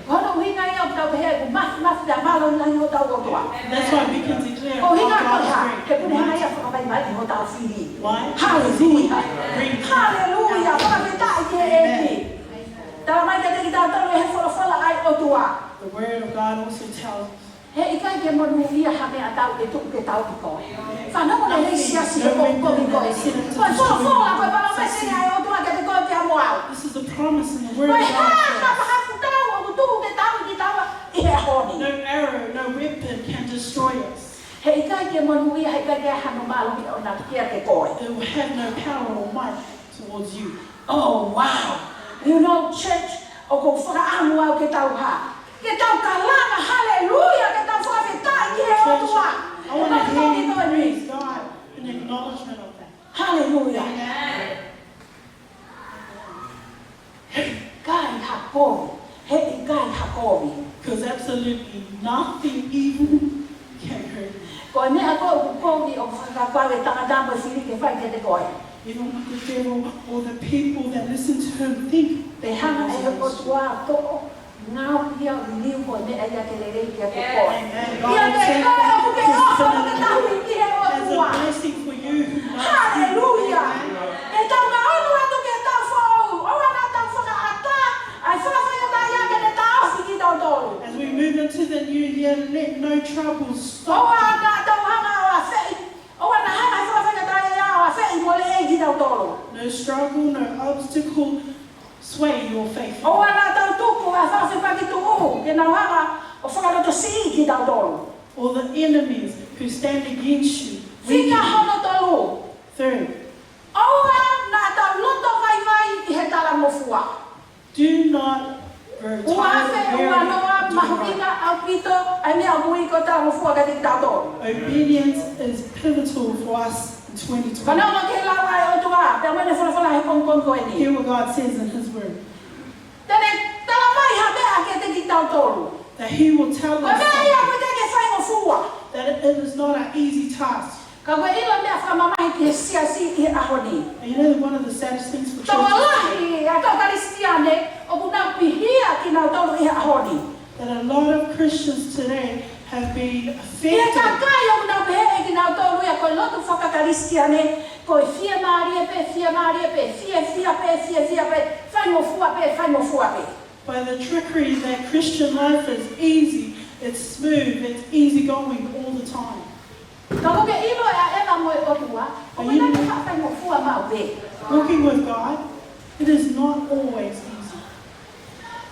Ko hono ʻuhinga ia ʻoku tau pehē ʻoku mafimafi pea mālohi lahi hotau ʻOtua. That's why we can declare our God is great. Ko e ʻuhinga ko e hā? He ʻoku ne hanga ia ʻo fakavaivaiʻi hotau fili. Why? Haleluia. Haleluia. Fakafetaʻi ki he ʻEiki. Talamai kiate kitautolu ʻe he folofola ʻa e ʻOtua. The word of God also tells us He ʻikai ke monūʻia ha meʻatau ʻe tuʻu ke tauʻi koe. Fanongo lelei siasi, he pongipongi ko eni. Ko e folofola, ko e palōmesi ʻa e ʻOtua kiate koe pea mo au. This is a promise in the word of God. Ko e hā ha mahafu tau ʻoku tuʻu ke tauʻi kitaua ʻi he ʻaho ni? No arrow, no weapon can destroy us. He ʻikai ke monūʻia, he ʻikai ke ʻi ai hano mālohi ʻoʻona kiate koe. It will have no power or might towards you. Oh, wow. You know, church, ʻoku ou fakaʻamu au ke tau hā? Ke tau kalanga, haleluia, ke tau fakafetaʻi ki he ʻOtua. Church, I wanna hear you praise God in acknowledgement of that. Haleluia. Amen. He ʻikai ha kovi, he ʻikai ha kovi. 'Cause absolutely nothing evil can hurt you. Ko e meʻa ko ē ʻoku kovi ʻoku fakakaukau e tangata mo e fili ke fai kiate koe. Even what the devil or the people that listen to him think. Pe hanga ʻe he ʻOtua ʻo toʻo, ngaohi ia ʻo liliu ko e meʻa ia ke lelei kiate koe. Amen. God will take that as a blessing for you who loves him. Haleluia. Amen. Ke tau ngaohi atu ke tau foʻou, ʻoua naʻa tau fakaʻatā ʻa e faingataʻaʻia ke ne taʻofi kitautolu. As we move into the new year, let no troubles stop. ʻOua naʻa tau hanga ʻo afeʻi, ʻoua naʻa hanga ʻe he faingataʻaʻia ʻo afeʻi mo leʻei kitautolu. No struggle, no obstacle sway your faith. ʻOua naʻa tau tuku ʻa e fakafepaki tuʻu ke nau hanga ʻo fakalotosiʻi kitautolu. Or the enemies who stand against you. Fika hono tolu. Third. ʻOua naʻa tau loto vaivai ʻi he talangofua. Do not grow tired or weary of doing right. ʻOua naʻa tau loto vaivai ʻi he talangofua. Meʻa muʻa ko e talangofua kiate kitautolu. Obedience is pivotal for us in twenty twenty. Fanongo ki he lau ʻa e ʻOtua, pea mo ʻene folofola he pongipongi ko eni. Hear what God says in His Word. Te ne tala mai ha meʻa kiate kitautolu. That He will tell us something. Ko e meʻa ia ʻoku ʻikai ke faingofua. That it, it is not an easy task. Ka ko e ʻilo e meʻa fakamamahi ki he siasi ʻi he ʻaho ni. And you know, one of the saddest things for churches today, Tokolahi ʻa e kau Kalisitiane ʻoku nau pihia kinautolu ʻi he ʻaho ni. That a lot of Christians today have been affected. ʻI he kakai ʻoku nau pehē ʻe kinautolu ia ko e lotu faka-Kalisitiane, ko e fiemālie pē, fiemālie pē, fiefia pē, fiefia pē, faingofua pē, faingofua pē. By the trickery that Christian life is easy, it's smooth, it's easy going all the time. Ka ʻoku ke ʻilo ʻe ʻEva mo e ʻOtua, ʻoku ʻikai ke faingofua maʻu pē. Walking with God, it is not always easy.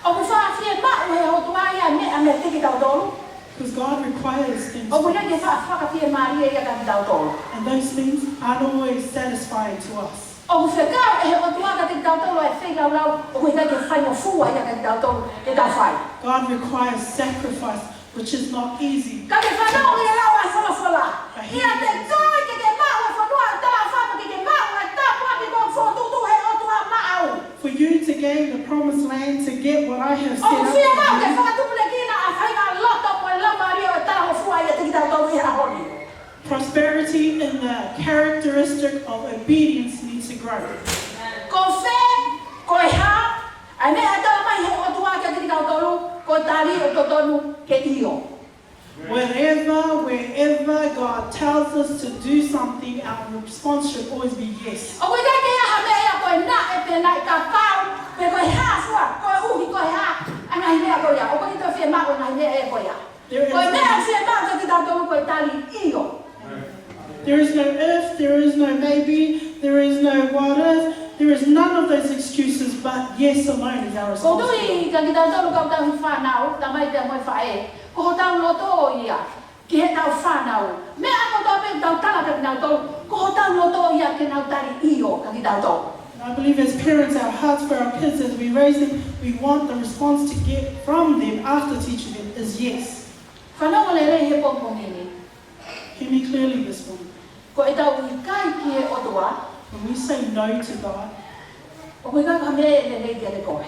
ʻOku faʻa fiemaʻu ʻe he ʻOtua ia e meʻa meiate kitautolu. Because God requires things from us. ʻOku ʻikai ke faʻa fakafiemālie ia kiate kitautolu. And those things aren't always satisfying to us. ʻOku fekau ʻe he ʻOtua kiate kitautolu ʻa e feilaulau ʻoku ʻikai ke faingofua ia kiate kitautolu ke tau fai. God requires sacrifice which is not easy. Ka ke fanongo ki he lau ʻa e folofola. ʻIate koe ke ke maʻu e fonua ʻo e talaʻofa, ke ke maʻu e tāpuaki kuo fokotuʻutuʻu ʻe he ʻOtua maʻau. For you to gain the promised land, to get what I have set up for you. ʻOku fiemaʻu ke fakatupulekina ʻa e faʻahinga loto mo e laumālie ʻo e talangofua ʻiate kitautolu ʻi he ʻaho ni. Prosperity and the characteristic of obedience need to grow. Ko fē, ko e hā, ʻa e meʻa ʻe tala mai ʻe he ʻOtua kiate kitautolu, ko e tali ʻoku totonu ke ʻio. Wherever, wherever God tells us to do something, our response should always be yes. ʻOku ʻikai ke ʻi ai ha meʻa ia ko e naʻe pe naʻe kapau, pe ko e hā fua, koeʻuhi ko e hā, ʻa e ngaahi meʻa ko ia, ʻoku ʻikai ke fiemaʻu e ngaahi meʻa ia ko ia. There is Ko e meʻa ʻoku fiemaʻu kiate kitautolu ko e tali ʻio. There is no if, there is no maybe, there is no what if, there is none of those excuses, but yes alone is our response. ʻOku ou tui kiate kitautolu kau tauhi fānau, tamai pea mo e faʻē, ko hotau loto ia ki heʻetau fānau. Meʻa kotoa pē ʻoku tau tala kiate kinautolu, ko hotau loto ia ke nau tali ʻio kiate kitautolu. And I believe as parents, our hearts for our kids as we raise them, we want the response to get from them after teaching them is yes. Fanongo lelei he pongipongi ni. Hear me clearly this morning. Ko ʻetau ʻikai ki he ʻOtua, When we say no to God, ʻoku ʻikai ko ha meʻa lelei kiate koe.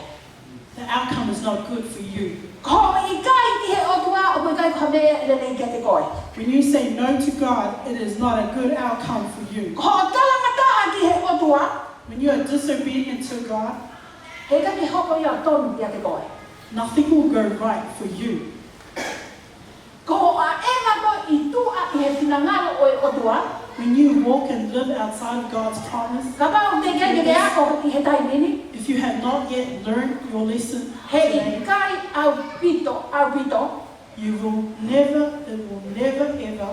The outcome is not good for you. Ko hoʻo ʻikai ki he ʻOtua, ʻoku ʻikai ko ha meʻa lelei kiate koe. When you say no to God, it is not a good outcome for you. Ko hoʻo talangataʻa ki he ʻOtua, When you are disobedient to God, heʻikai ke hoko ia ʻo tonu kiate koe. Nothing will go right for you. Ko hoʻo ʻaʻeva koe ʻi tuʻa ʻi he finangalo ʻo e ʻOtua. When you walk and live outside of God's promise, Kapau ʻoku teʻeki ai ke ke ako ʻi he taimi ni, if you have not yet learned your lesson today, heʻikai ʻaupito, ʻaupito, you will never, it will never ever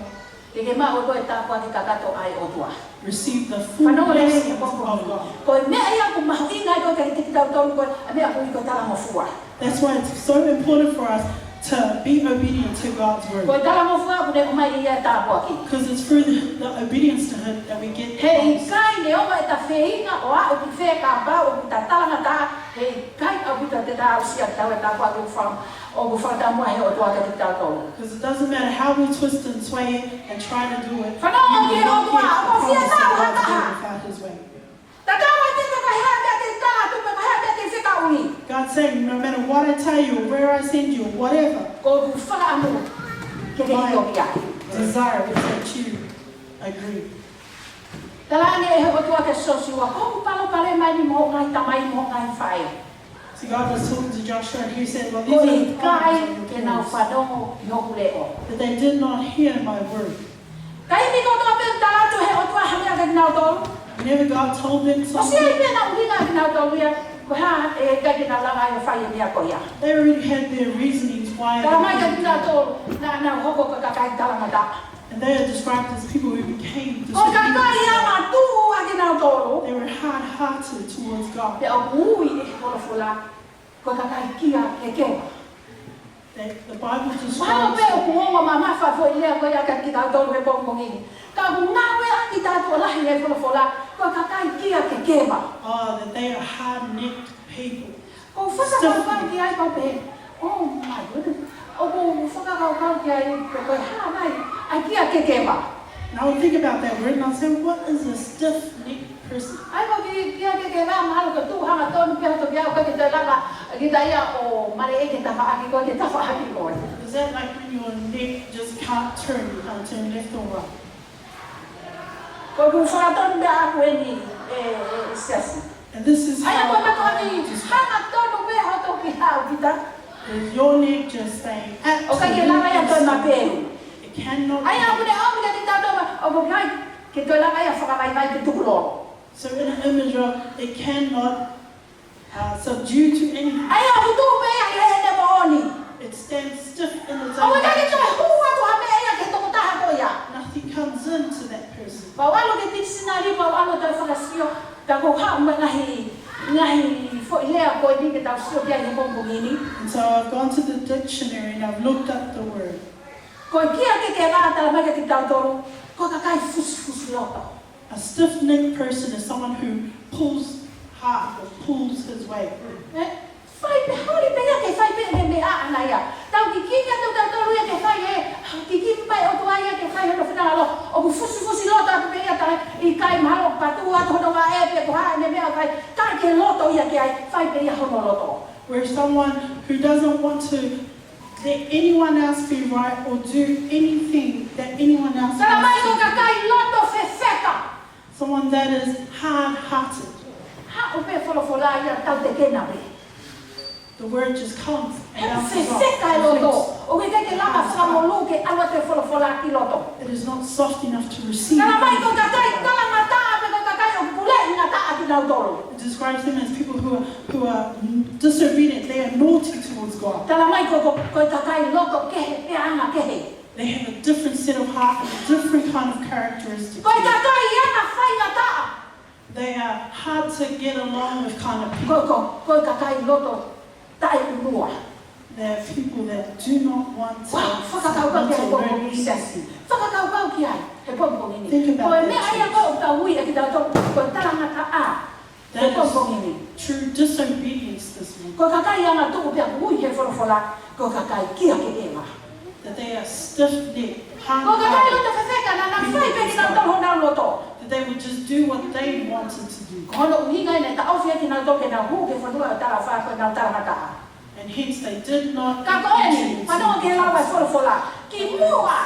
ke ke maʻu ʻe koe e tāpuaki kakato ʻa e ʻOtua. Receive the full blessings of God. Fanongo lelei he pongipongi ni. Ko e meʻa ia ʻoku mahuʻinga ai ko ē kiate kitautolu ko e meʻa ʻoku ui ko e talangofua. That's why it's so important for us to be obedient to God's word. Ko e talangofua ʻoku ne ʻomai ia e tāpuaki. 'Cause it's through the, the obedience to Him that we get the promise. Heʻikai neongo ʻeta feinga ʻo aʻu ki fē kapau ʻoku ta talangataʻa, heʻikai ʻaupito te ta aʻusia ʻe tautolu e tāpuaki ʻoku fa-, ʻoku fakataumuʻa ʻe he ʻOtua kiate kitautolu. 'Cause it doesn't matter how we twist and sway and try to do it, you will not get the promise of God. Fanongo ki he ʻOtua, ʻoku fiemaʻu ha taha. Without His way. Tatau ai pē pe ko e hā e meʻa te u tala atu, pe ko e hā e meʻa te u fekauʻi. God's saying, "No matter what I tell you, or where I send you, or whatever, ʻoku ou fakaʻamu ke ke ʻio ki ai." My desire is that you agree. Talaange ʻe he ʻOtua kia Siosiua, "Ko hoku palopalema eni mo hoʻo ngaahi tamai mo hoʻo ngaahi faʻē." See, God was talking to Joshua, and He said, "Well, these are the problems of your parents, that they did not hear my word." Ko e ʻikai ke nau fanongo ʻi hoku leʻo. Taimi kotoa pē ʻoku tala atu ʻe he ʻOtua ha meʻa kiate kinautolu, Whenever God told them something, ʻosi ʻi ai pē ʻenau ʻuhinga kinautolu ia, ko e hā ʻe ʻikai ke nau lava ai ʻo fai e meʻa ko ia. They already had their reasonings why they didn't do it. Tala mai kiate kinautolu, naʻa nau hoko ko e kakai talangataʻa. And they are described as people who became disobedient to God. Ko e kakai ʻamatuʻu ʻa kinautolu. They were hard-hearted towards God. Pea ʻoku ui ʻe he folofola, ko e kakai kia kekeva. That the Bible describes them. Mahalo pē ʻoku ongo mamafa foʻi lea ko ia kiate kitautolu he pongipongi ni. Ka ʻoku ngāueʻaki tautolu lahi ʻe he folofola, ko e kakai kia kekeva. Oh, that they are hard-necked people. Stiff-necked. Ko e fakakaukau ki ai pau pē. Oh my goodness. ʻOku ou fakakaukau ki ai, pe ko e hā nai ʻa e kia kekeva. Now I think about that word and I say, what is a stiff-necked person? ʻA ia ko e kia kekeva, mahalo ko e tuʻu hangatonu pē hoto kia, ʻoku ʻikai ke toe lava ʻe kita ia ʻo maleʻi ke tafaʻaki koe, ke tafaʻaki koe. Is that like when your neck just can't turn, you can't turn left or right? Ko ʻeku fakatonu pē ʻaʻaku eni, ʻe, ʻe, ʻe Siasi. And this is how I describe. ʻA ia ko e meʻa ko eni, hangatonu pē hoto kia ʻoku kita. Is your neck just staying absolutely still? ʻOku ʻikai ke lava ia toe mapelu. It cannot move. ʻA ia ʻoku ne ʻomi kiate kitautolu, ʻoku ʻikai ke toe lava ia fakavaivai pe tukulolo. So in an image of, it cannot, uh, subdue to anything. ʻA ia ʻoku tuʻu pē ia ʻi heʻene moʻoni. It stands stiff in its own nature. ʻOku ʻikai ke toe hū atu ha meʻa ia ki he tokotaha ko ia. Nothing comes into that person. Pea u ʻalu ki he tikisinali, pea u ʻalu ʻo toe fakasio, pea u haʻu mo e ngaahi, ngaahi foʻi lea ko eni ke tau sio ki ai he pongipongi ni. And so I've gone to the dictionary and I've looked up the word. Ko e kia kekeva, talamai kiate kitautolu, ko e kakai fusifusi loto. A stiff-necked person is someone who pulls hard or pulls his way. ʻE, fai pē, holi pē ia ke fai pē ʻene meʻa ʻaʻana ia. Tau kikini atu kitautolu ia ke fai ē, kikini mai ʻOtua ia ke fai hono finangalo. ʻOku fusifusi loto atu pē ia, talamai ʻikai, mahalo patu atu hono vaʻe pe ko e hā ʻene meʻa ʻoku fai. Ka ke loto ia ki ai, fai pē ia hono loto. Where someone who doesn't want to let anyone else be right or do anything that anyone else wants to do. Talamai ko e kakai loto fefeka. Someone that is hard-hearted. Haʻu pē folofola ia tau tekena pē. The word just comes and bounces off. He fefeka e loto. It reflects. ʻOku ʻikai ke lava fakamolū ke ʻalu atu e folofola ki loto. It is not soft enough to receive anything. Talamai ko e kakai talangataʻa, pe ko e kakai ʻoku puleʻi ngataʻa kinautolu. It describes them as people who are, who are disobedient. They are naughty towards God. Talamai ko, ko, ko e kakai loto kehe, pea anga kehe. They have a different set of heart and a different kind of characteristics. Ko e kakai anga faingataʻa. They are hard to get along with kind of people. Ko, ko, ko e kakai loto taʻeʻunua. They are people that do not want to, want to learn anything. Wow, fakakaukau ki ai he pongipongi ni, Siasi. Fakakaukau ki ai he pongipongi ni. Think about that, church. Ko e meʻa ia ʻoku tau ui ʻe kitautolu ko e talangataʻa he pongipongi ni. That is true disobedience this morning. Ko e kakai angatuʻu pea ui he folofola ko e kakai kia kekeva. That they are stiff-necked, hard-hearted people. Ko e kakai loto fefeka, naʻa nau fai pē kinautolu honau loto. That they would just do what they wanted to do. Ko hono ʻuhinga ia naʻe taʻofi ai kinautolu ke nau hū ki he fonua ʻo e talaʻofa ko ʻenau talangataʻa. And hence they did not enter into the promised land. Ka ko eni, fanongo ki he lau ʻa e folofola. Kimuʻa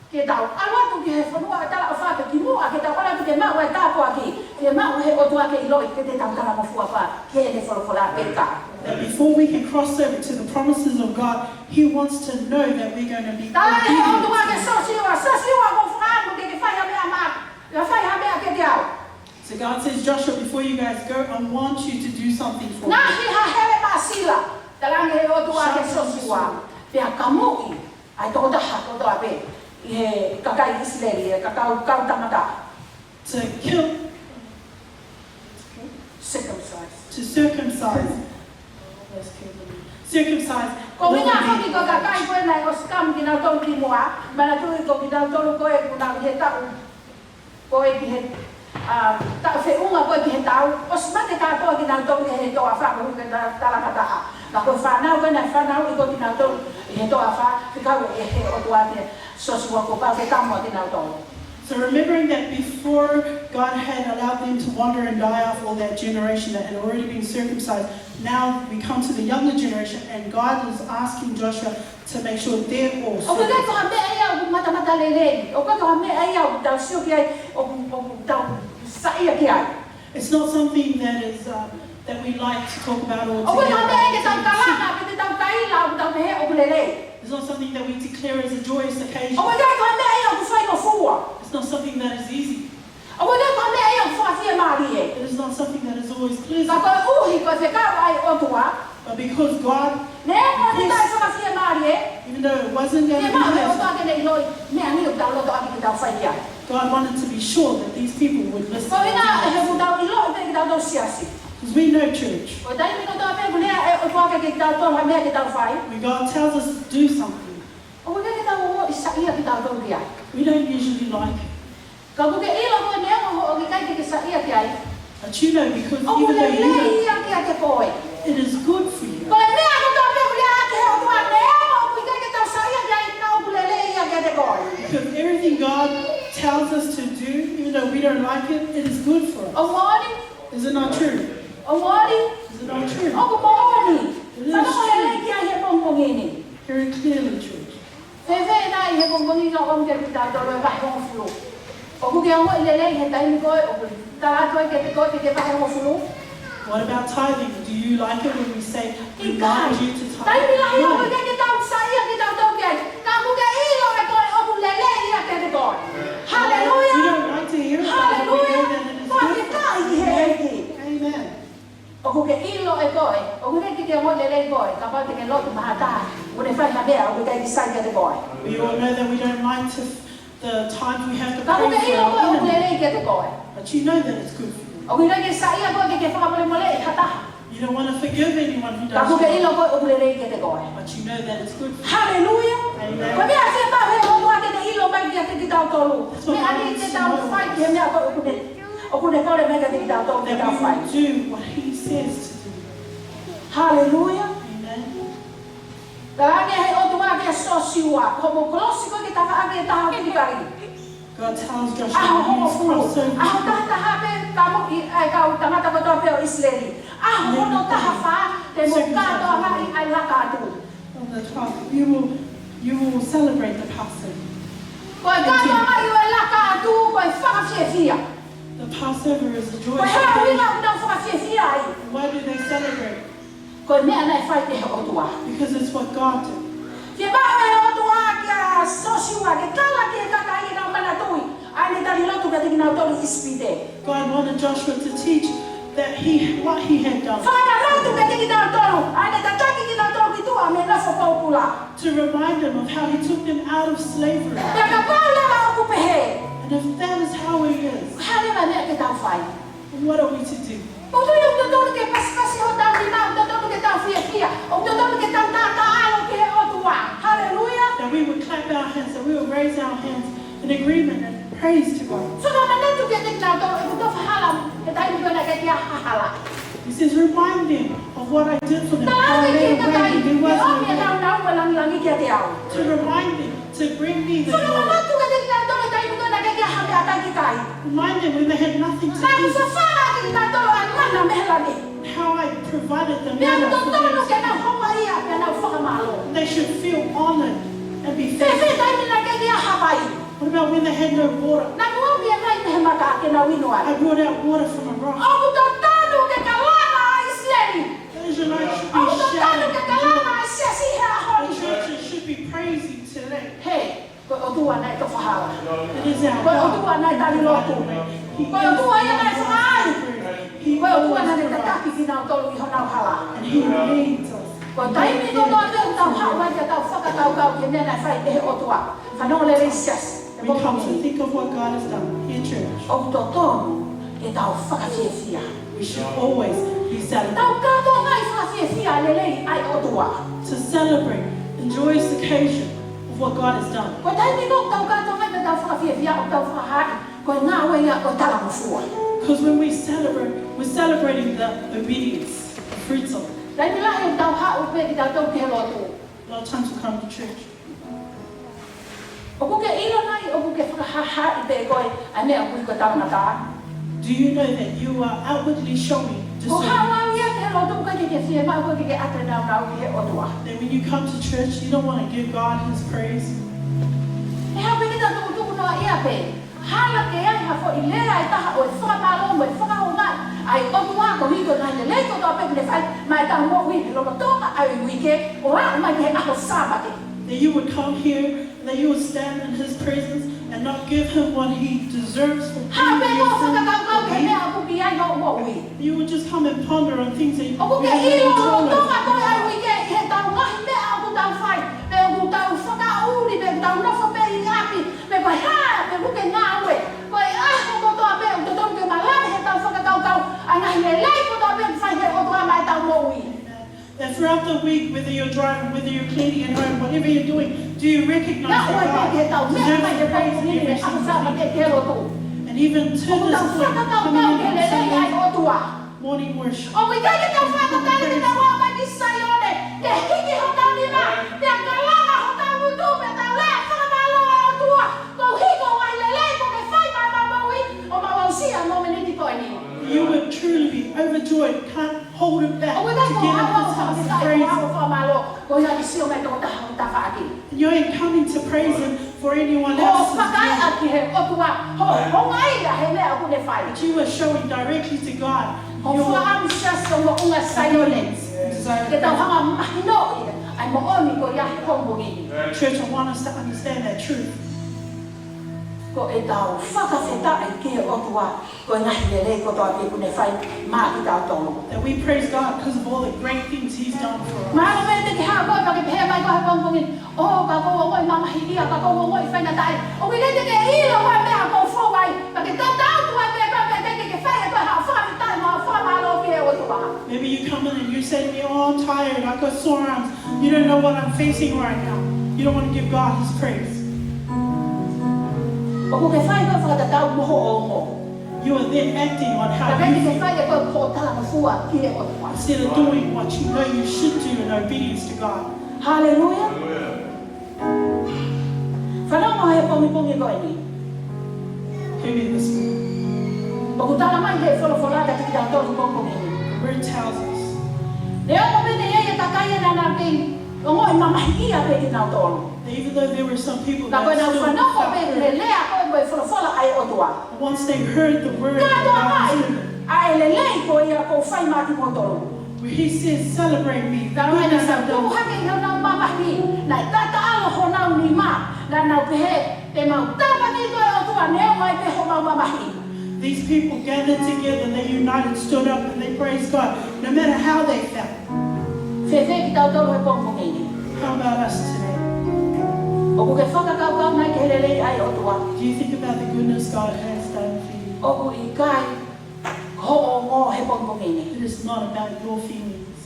ke tau ʻalu atu ki he fonua ʻo e talaʻofa, pe kimuʻa ke tau ʻalu atu ke maʻu e tāpuaki, ke maʻu he ʻOtua ke ʻiloʻi ke te tau talangofua pē ki heʻene folofola pē ka. That before we can cross over to the promises of God, he wants to know that we're gonna be obedient to him. Tala ʻe he ʻOtua kia Sosiua, Sosiua, ʻoku ou fakaʻamu ke ke fai ha meʻa maʻaku, ke fai ha meʻa kiate au. So God says, "Joshua, before you guys go, I want you to do something for me." Ngaohi ha hele māsila, talaange ʻe he ʻOtua kia Sosiua, pea kamuʻi ʻa e tokotaha kotoa pē ʻi he kakai ʻIsileli, ʻa e kakai kau tangata. To kill. Circumcise. To circumcise. Circumcise all the males. Ko e ʻuhinga foki ko e kakai ko ē naʻe ʻosi kamu kinautolu kimuʻa, manatuʻi ko kinautolu ko ē kuo nau ʻi he taʻu ko ē ki he, ʻa, taʻu feʻunga ko ē ki he tau, ʻosi mate kātoa kinautolu ʻi he toafa, ko e ʻuhinga ko e talangataʻa. Ka ko e fānau ko ē naʻe fanauʻi ko ē kinautolu ʻi he toafa, fekau ʻe he ʻOtua kia Sosiua kuo pau ke kamu ʻa kinautolu. So remembering that before God had allowed them to wander and die off, all that generation that had already been circumcised, now we come to the younger generation and God is asking Joshua to make sure they're all circumcised. ʻOku ʻikai ko ha meʻa ia ʻoku matamatalelei. ʻOku ʻikai ko ha meʻa ia ʻoku tau sio ki ai, ʻoku, ʻoku tau saiʻia ki ai. It's not something that is, uh, that we like to talk about or to hear about. ʻOku ʻikai ko ha meʻa ia ke tau kalanga, pe te tau kaila, ʻoku tau pehē ʻoku lelei. It's not something that we declare as a joyous occasion. ʻOku ʻikai ko ha meʻa ia ʻoku faingofua. It's not something that is easy. ʻOku ʻikai ko ha meʻa ia ʻoku fakafiemālie. It is not something that is always pleasant. Ka koeʻuhi ko e fekau ʻa e ʻOtua. But because God, neongo ʻene taʻefakafiemālie, even though it wasn't gonna be pleasant, ke maʻu ʻe he ʻOtua ke ne ʻiloʻi meʻa ni ʻoku tau loto ʻaki ke tau fai ki ai. God wanted to be sure that these people would listen to him. Ko e ʻuhinga he ʻoku tau ʻiloʻi pē kitautolu Siasi. 'Cause we know, church, ko e taimi kotoa pē ʻoku lea ʻe he ʻOtua kiate kitautolu ha meʻa ke tau fai, when God tells us to do something, ʻoku ʻikai ke tau ongoʻi saiʻia kitautolu ia. We don't usually like it. Ka ʻoku ke ʻilo ko e meʻa ʻoku ʻikai ke ke saiʻia ki ai, but you know, because even though you know, ʻoku lelei ia kiate koe. It is good for you. Ko e meʻa kotoa pē ʻoku lea ʻaki ʻe he ʻOtua, neongo ʻoku ʻikai ke tau God tells us to do, even though we don't like it, it is good for us. ʻOku moʻoni? Is it not true? ʻOku moʻoni? Is it not true? ʻOku moʻoni. It is true. Fanongo lelei ki ai he pongipongi ni. Hear it clearly, church. Fēfē nai he pongipongi ni ʻoku ʻomi kiate kitautolu e vahe hongofulu? ʻOku ke ongoʻi lelei he taimi ko ē ʻoku tala atu ai kiate koe ke ke vahe hongofulu? What about tithing? Do you like it when we say, remind you to tithe? ʻIkai. Taimi lahi ʻoku ʻikai ke tau saiʻia kitautolu ki ai. Ka ʻoku ke ʻilo ʻe koe ʻoku lelei ia kiate koe. Haleluia. We don't like to hear about it, but we know that it is good for us. Haleluia. Fakafetaʻi ki he ʻEiki. Amen. ʻOku ke ʻilo ʻe koe, ʻoku ʻikai ke ke ongoʻi lelei koe kapau te ke lotu maʻa ha taha ʻoku ne fai ha meʻa ʻoku ʻikai ke sai kiate koe. We all know that we don't like to, the times we have to pray for our enemy. Ka ʻoku ke ʻilo koe ʻoku lelei kiate koe. But you know that it's good for you. ʻOku ʻikai ke saiʻia koe ke ke fakamolemoleʻi ha taha. You don't want to forgive anyone who does you wrong. Ka ʻoku ke ʻilo koe ʻoku lelei kiate koe. But you know that it's good for you. Haleluia. Amen. Ko e meʻa fiemaʻu he ʻOtua ke ne ʻilo mai kiate kitautolu. That's what God wants to know of us. Meʻa ni te tau fai ki he meʻa ko ē ʻoku ne ʻoku ne kole mai kiate kitautolu ke tau fai. That we will do what he says to do. Haleluia. Amen. Talaange he ʻOtua kia Siosiua, ko hoʻomo kolosi ko ē ke tafaʻaki e taha ʻo Kilikali. God tells Joshua, when he is crossed over to ʻAho hongofulu. ʻAho taha taha pē ka mo i, ʻa e kau tangata kotoa pē ʻo ʻIsileli. ʻAho hono taha fā, te mo kātoangaʻi ʻa e laka atu. On the twelfth, you will, you will celebrate the Passover. Ko e kātoangaʻi ʻo e laka atu, ko e fakafiefia. The Passover is a joyous occasion. Ko e hā e ʻuhinga ʻoku nau fakafiefia ai? Why do they celebrate? Ko e meʻa naʻe fai ʻe he ʻOtua. Because it's what God did. Fiemaʻu ʻe he ʻOtua kia Siosiua ke tala ki he kakai ke nau manatuʻi ʻa ʻene tali lotu kiate kinautolu ʻi ʻIsipite. God wanted Joshua to teach that he, what he had done. Fakamanatu kiate kinautolu ʻa ʻene tataki kinautolu ki tuʻa mei he nofo pōpula. To remind them of how he took them out of slavery. Pea kapau leva ʻoku pehē. And if that is how it is, Hā leva e meʻa ke tau fai? What are we to do? ʻOku totonu ke pasipasi hotau nima, ʻoku totonu ke tau fiefia, ʻoku totonu ke tau taʻataʻalo ki he ʻOtua. Haleluia. That we would clap our hands, that we would raise our hands in agreement and praise to God. Fakamanatu kiate kinautolu, ʻoku tofa hala he taimi ko ē naʻe ʻikai ke ʻi ai ha hala. He says, remind them of what I did for them. Talaange ki he kakai, ʻomi e nāunau mo e lāngilangi kiate au. To remind them to bring me the Lord. Fakamanatu kiate kinautolu he taimi ko ē naʻe ʻikai ke ʻi ai ha meʻakai ke kai. Remind them when they had nothing to eat. Naʻa ku fafanga kiate kinautolu ʻa e mana mei he langi. How I provided the manna for them. Pea ʻoku totonu ke nau houngaʻia, pea nau fakamālō. They should feel honored and be thankful. Fēfē taimi naʻe ʻikai ke ʻi ai ha vai? What about when they had no water? Naʻa ku ʻomi e vai mei he maka ke nau inu ai. I brought out water from a rock. ʻOku totonu ke kalanga ʻa ʻIsileli. The Israelites should be shouting. ʻOku totonu ke kalanga ʻa e siasi he ʻaho ni. The churches should be praising today. He, ko e ʻOtua naʻe tofa hala. It is our God. Ko e ʻOtua naʻe tali lotu. He is the one who provides. Ko e ʻOtua ia naʻe fakaʻai. He always provides. Ko e ʻOtua naʻa ne tataki kinautolu ʻi honau hala. And he leads us. Ko e taimi kotoa pē ʻoku tau haʻu ai ke tau fakakaukau ki he meʻa naʻe fai ʻe he ʻOtua. Fanongo lelei siasi. We come to think of what God has done here, church. ʻOku totonu ke tau fakafiefia. We should always be celebrating. Tau kātoangaʻi fakafiefia lelei ʻa e ʻOtua. To celebrate the joyous occasion of what God has done. Ko e taimi ko ē ʻoku tau kātoangaʻi pea tau fakafiefia, ʻoku tau fakahaaʻi ko e ngāue ia ʻo e talangofua. 'Cause when we celebrate, we're celebrating the obedience, the fruits of it. Taimi lahi ʻoku tau haʻu pē kitautolu ki he lotu. A lot of times we come to church. ʻOku ke ʻilo nai, ʻoku ke fakahāhāʻi pē koe ʻa e meʻa ʻoku ui ko e talangataʻa? Do you know that you are outwardly showing discernment? Ko e hā ʻoku ʻai ia ki he lotu, ʻoku ʻikai ke ke fiemaʻu koe ke ke ʻatu e nāunau ki he ʻOtua. That when you come to church, you don't want to give God his praise. ʻE haʻu pē kita tukutuku noaʻia pē. Hala ke ʻai ha foʻi lea ʻe taha ʻo e fakamālō mo e fakahoungaʻi ʻa e ʻOtua koeʻuhi ko e ngaahi lelei kotoa pē kuo ne fai maʻa ʻetau moʻui he lolotonga ʻa e uike, ʻo aʻu mai ki he ʻaho Sāpate. That you would come here, that you would stand in his presence and not give him what he deserves for being your friend, for being. Haʻu pē ʻo fakakaukau ki he meʻa ʻoku ʻi ai hoʻo moʻui. You would just come and ponder on things that you haven't been told of. ʻOku ke ʻilo lolotonga ko ē ʻa e uike ʻi heʻetau ngaahi meʻa ʻoku tau fai, pe ʻoku tau fakaʻuli, pe ʻoku tau nofo pē ʻi ʻapi, pe ko e hā, pe ʻoku ke ngāue. Ko e ʻaho kotoa pē ʻoku totonu ke malava heʻetau fakakaukau ʻa e ngaahi lelei kotoa pē ʻoku fai ʻe he ʻOtua maʻa ʻetau moʻui. That throughout the week, whether you're driving, whether you're cleaning at home, whatever you're doing, do you recognize that God deserves the praise in every single thing? Ngāue pē ki heʻetau meʻa mai heʻetau moʻui he ʻaho Sāpate ki he lotu. And even to this point, coming in on Sundays, ʻoku tau fakakaukau ki he lelei ʻa e ʻOtua. Morning worship. ʻOku ʻikai ke tau fakatatali ke tau ō mai ki Saione, ke hiki hotau nima, pea kalanga hotau ngutu, pea tau lea fakamālō ʻa e ʻOtua, koeʻuhi ko You would truly be overjoyed, can't hold it back to get up this house and praise Him. Ko ia ke sio mai toko taha ʻoku tafaʻaki. And you're coming to praise Him for anyone else's gain. Ko e fakaʻaʻa ki he ʻOtua, ho, ho ngaahi ʻa he meʻa ʻoku ne fai. But you are showing directly to God your feelings and desire. Ko e fakaʻamu siasi ʻo e moʻunga Saione. Ke tau hanga mahinoʻi ʻa e moʻoni ko ia he pongipongi ni. Church, I want us to understand that truth. Ko ʻetau fakafetaʻi ki he ʻOtua, ko e ngaahi lelei kotoa pē ʻoku ne fai maʻa kitautolu. That we praise God 'cause of all the great things He's done for us. Mahalo pē te ke haʻu koe pea ke pehē mai koe he pongipongi ni, "ʻŌ, ka ʻoku ou ongoʻi mamahiʻia, ka ʻoku ou ongoʻi faingataʻa." ʻOku ʻikai te ke ʻilo ʻa e meʻa ʻoku ou fou ai, ka ke tatau atu ai pē pea pehē ke ke fai ʻe koe ha fakafetaʻi mo ha fakamālō ki he ʻOtua. Maybe you come in and you say to me, "Oh, I'm tired, I've got sore arms." You don't know what I'm facing right now. You don't want to give God His praise. ʻOku ke fai koe fakatatau mo hoʻo ongo. You are then acting on how you feel. Ka ke fai ʻe koe hoʻo talangofua ki he ʻOtua. Instead of doing what you know you should do in obedience to God. Hallelujah. Hallelujah. Fanongo he pongipongi ko eni. Hear me this morning. ʻOku tala mai he folofola kiate kitautolu he pongipongi ni. The word tells us. Neongo pē naʻe ʻi ai e kakai ʻe nana pē, ongoʻi mamahiʻia pē kinautolu. That even though there were some people that still felt hurt, ka ko ʻenau fanongo pē ki he lea ko ē mo e folofola ʻa e ʻOtua. Once they heard the word of God was given. Kātaki ʻa e lelei ko ia ʻoku ou fai maʻa kimoutolu. Where He says, "Celebrate me, the goodness I've done." Ka naʻa nau tupu hake ʻi honau mamahi, naʻe tataʻalo honau nima, naʻa nau pehē, "Te mau tāpuakiʻi koe ʻOtua neongo ai pē homau mamahi." These people gathered together, they united, stood up, and they praised God, no matter how they felt. Fēfē kitautolu he pongipongi ni? How about us today? ʻOku ke fakakaukau mai ki he lelei ʻa e ʻOtua? Do you think about the goodness God has done for you? ʻOku ʻikai ko hoʻo ongo he pongipongi ni. It is not about your feelings.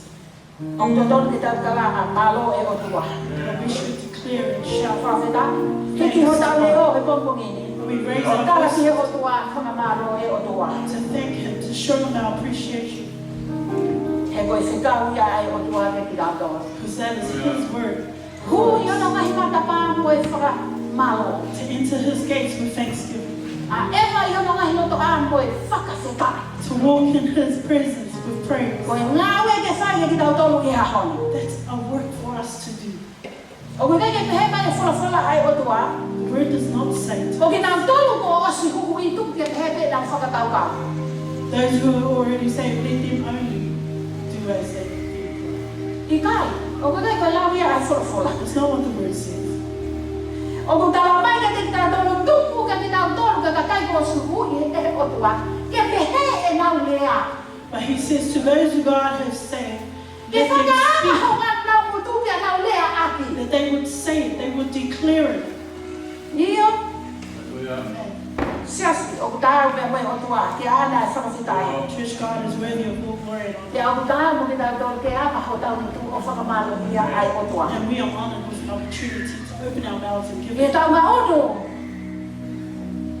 ʻOku totonu ke tau kalanga, "Mālō e ʻOtua." But we should declare and shout, "Fakafetaʻi." Thank you, Lord. Hiki hotau leʻo he pongipongi ni. We raise our voice. ʻO tala ki he ʻOtua, "Fakamālō e ʻOtua." To thank Him, to show Him our appreciation. He ko e fekau ia ʻa e ʻOtua kiate kitautolu. 'Cause that is His word. Hū ʻi hono ngaahi matapā mo e fakamālō. To enter His gates with thanksgiving. ʻA ʻeva ʻi hono ngaahi lotoʻā mo e fakafetaʻi. To walk in His presence with praise. Ko e ngāue ke fai ʻe kitautolu he ʻaho ni. That's a work for us to do. ʻOku ʻikai ke pehē mai e folofola ʻa e ʻOtua, the word does not say to ʻo kinautolu kuo ʻosi huhuʻi tuku ke pehē pē ʻenau fakakaukau. Those who are already saved, let them only do as they think. ʻIkai, ʻoku ʻikai ko e lau ia ʻa e folofola. It's not what the word says. ʻOku tala mai kiate kitautolu, tuku kiate kinautolu ʻa e kakai kuo ʻosi huhuʻi ʻe he ʻOtua ke pehē ʻenau lea. But He says to those who God has saved, let them speak. Ke fakaava honau ngutu pea nau lea ʻaki. That they would say it, they would declare it. ʻIo. Hallelujah. Siasi, ʻoku taau pē mo e ʻOtua ke ʻaʻana e fakafetaʻi. Church, God is worthy of all glory and honor. Pea ʻoku taau mo kitautolu ke ava hotau ngutu ʻo fakamālōʻia ʻa e ʻOtua. And we are honored with an opportunity to open our mouths and give it. ʻI heʻetau maʻu ʻo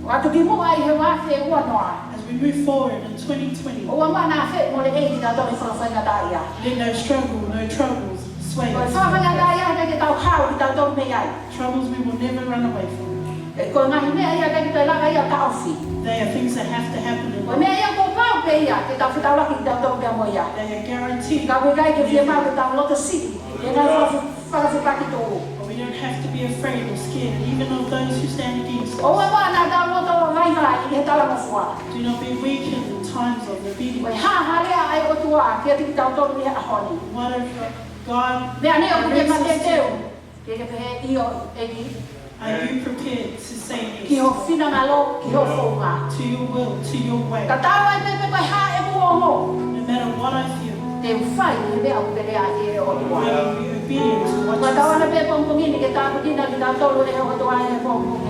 ʻoatu ki muʻa ʻi he ua afe ua noa. As we move forward in twenty twenty, ʻoua muʻa naʻa femoleʻi kitautolu ʻe he faingataʻaʻia. Let no struggle, no troubles sway us. Ko e faingataʻaʻia ʻikai ke tau haʻu kitautolu mei ai. Troubles we will never run away from. He ko e ngaahi meʻa ia ʻikai ke toe lava ia ʻo taʻofi. They are things that have to happen in life. Ko e meʻa ia kuo pau pē ia ke tau fetaulaki kitautolu pea mo ia. They are guaranteed. Ka ʻoku ʻikai ke fiemaʻu ke tau loto siʻi ʻi he ngaahi fakafetaki tō. But we don't have to be afraid or scared, even of those who stand against us. ʻOua muʻa naʻa tau loto vaivai ʻi he talangofua. Do not be weakened in times of obedience. Ko e hā ha lea ʻa e ʻOtua kiate kitautolu ʻi he ʻaho ni? What if God directs us to? Meʻa ni ʻoku ke mateuteu ke ke pehē, ʻio, ʻEiki. Are you prepared to say yes? Ki ho finangalo, ki ho founga. To your will, to your way. Tatau ai pē pe ko e hā ʻeku ongo. No matter what I feel. Te u fai ʻa e meʻa ʻoku pehē ʻe he ʻOtua. I will be obedient to what you say. Ko e tau ana pē pongipongi ni ke tāpuekina kitautolu ʻe he ʻOtua he pongipongi.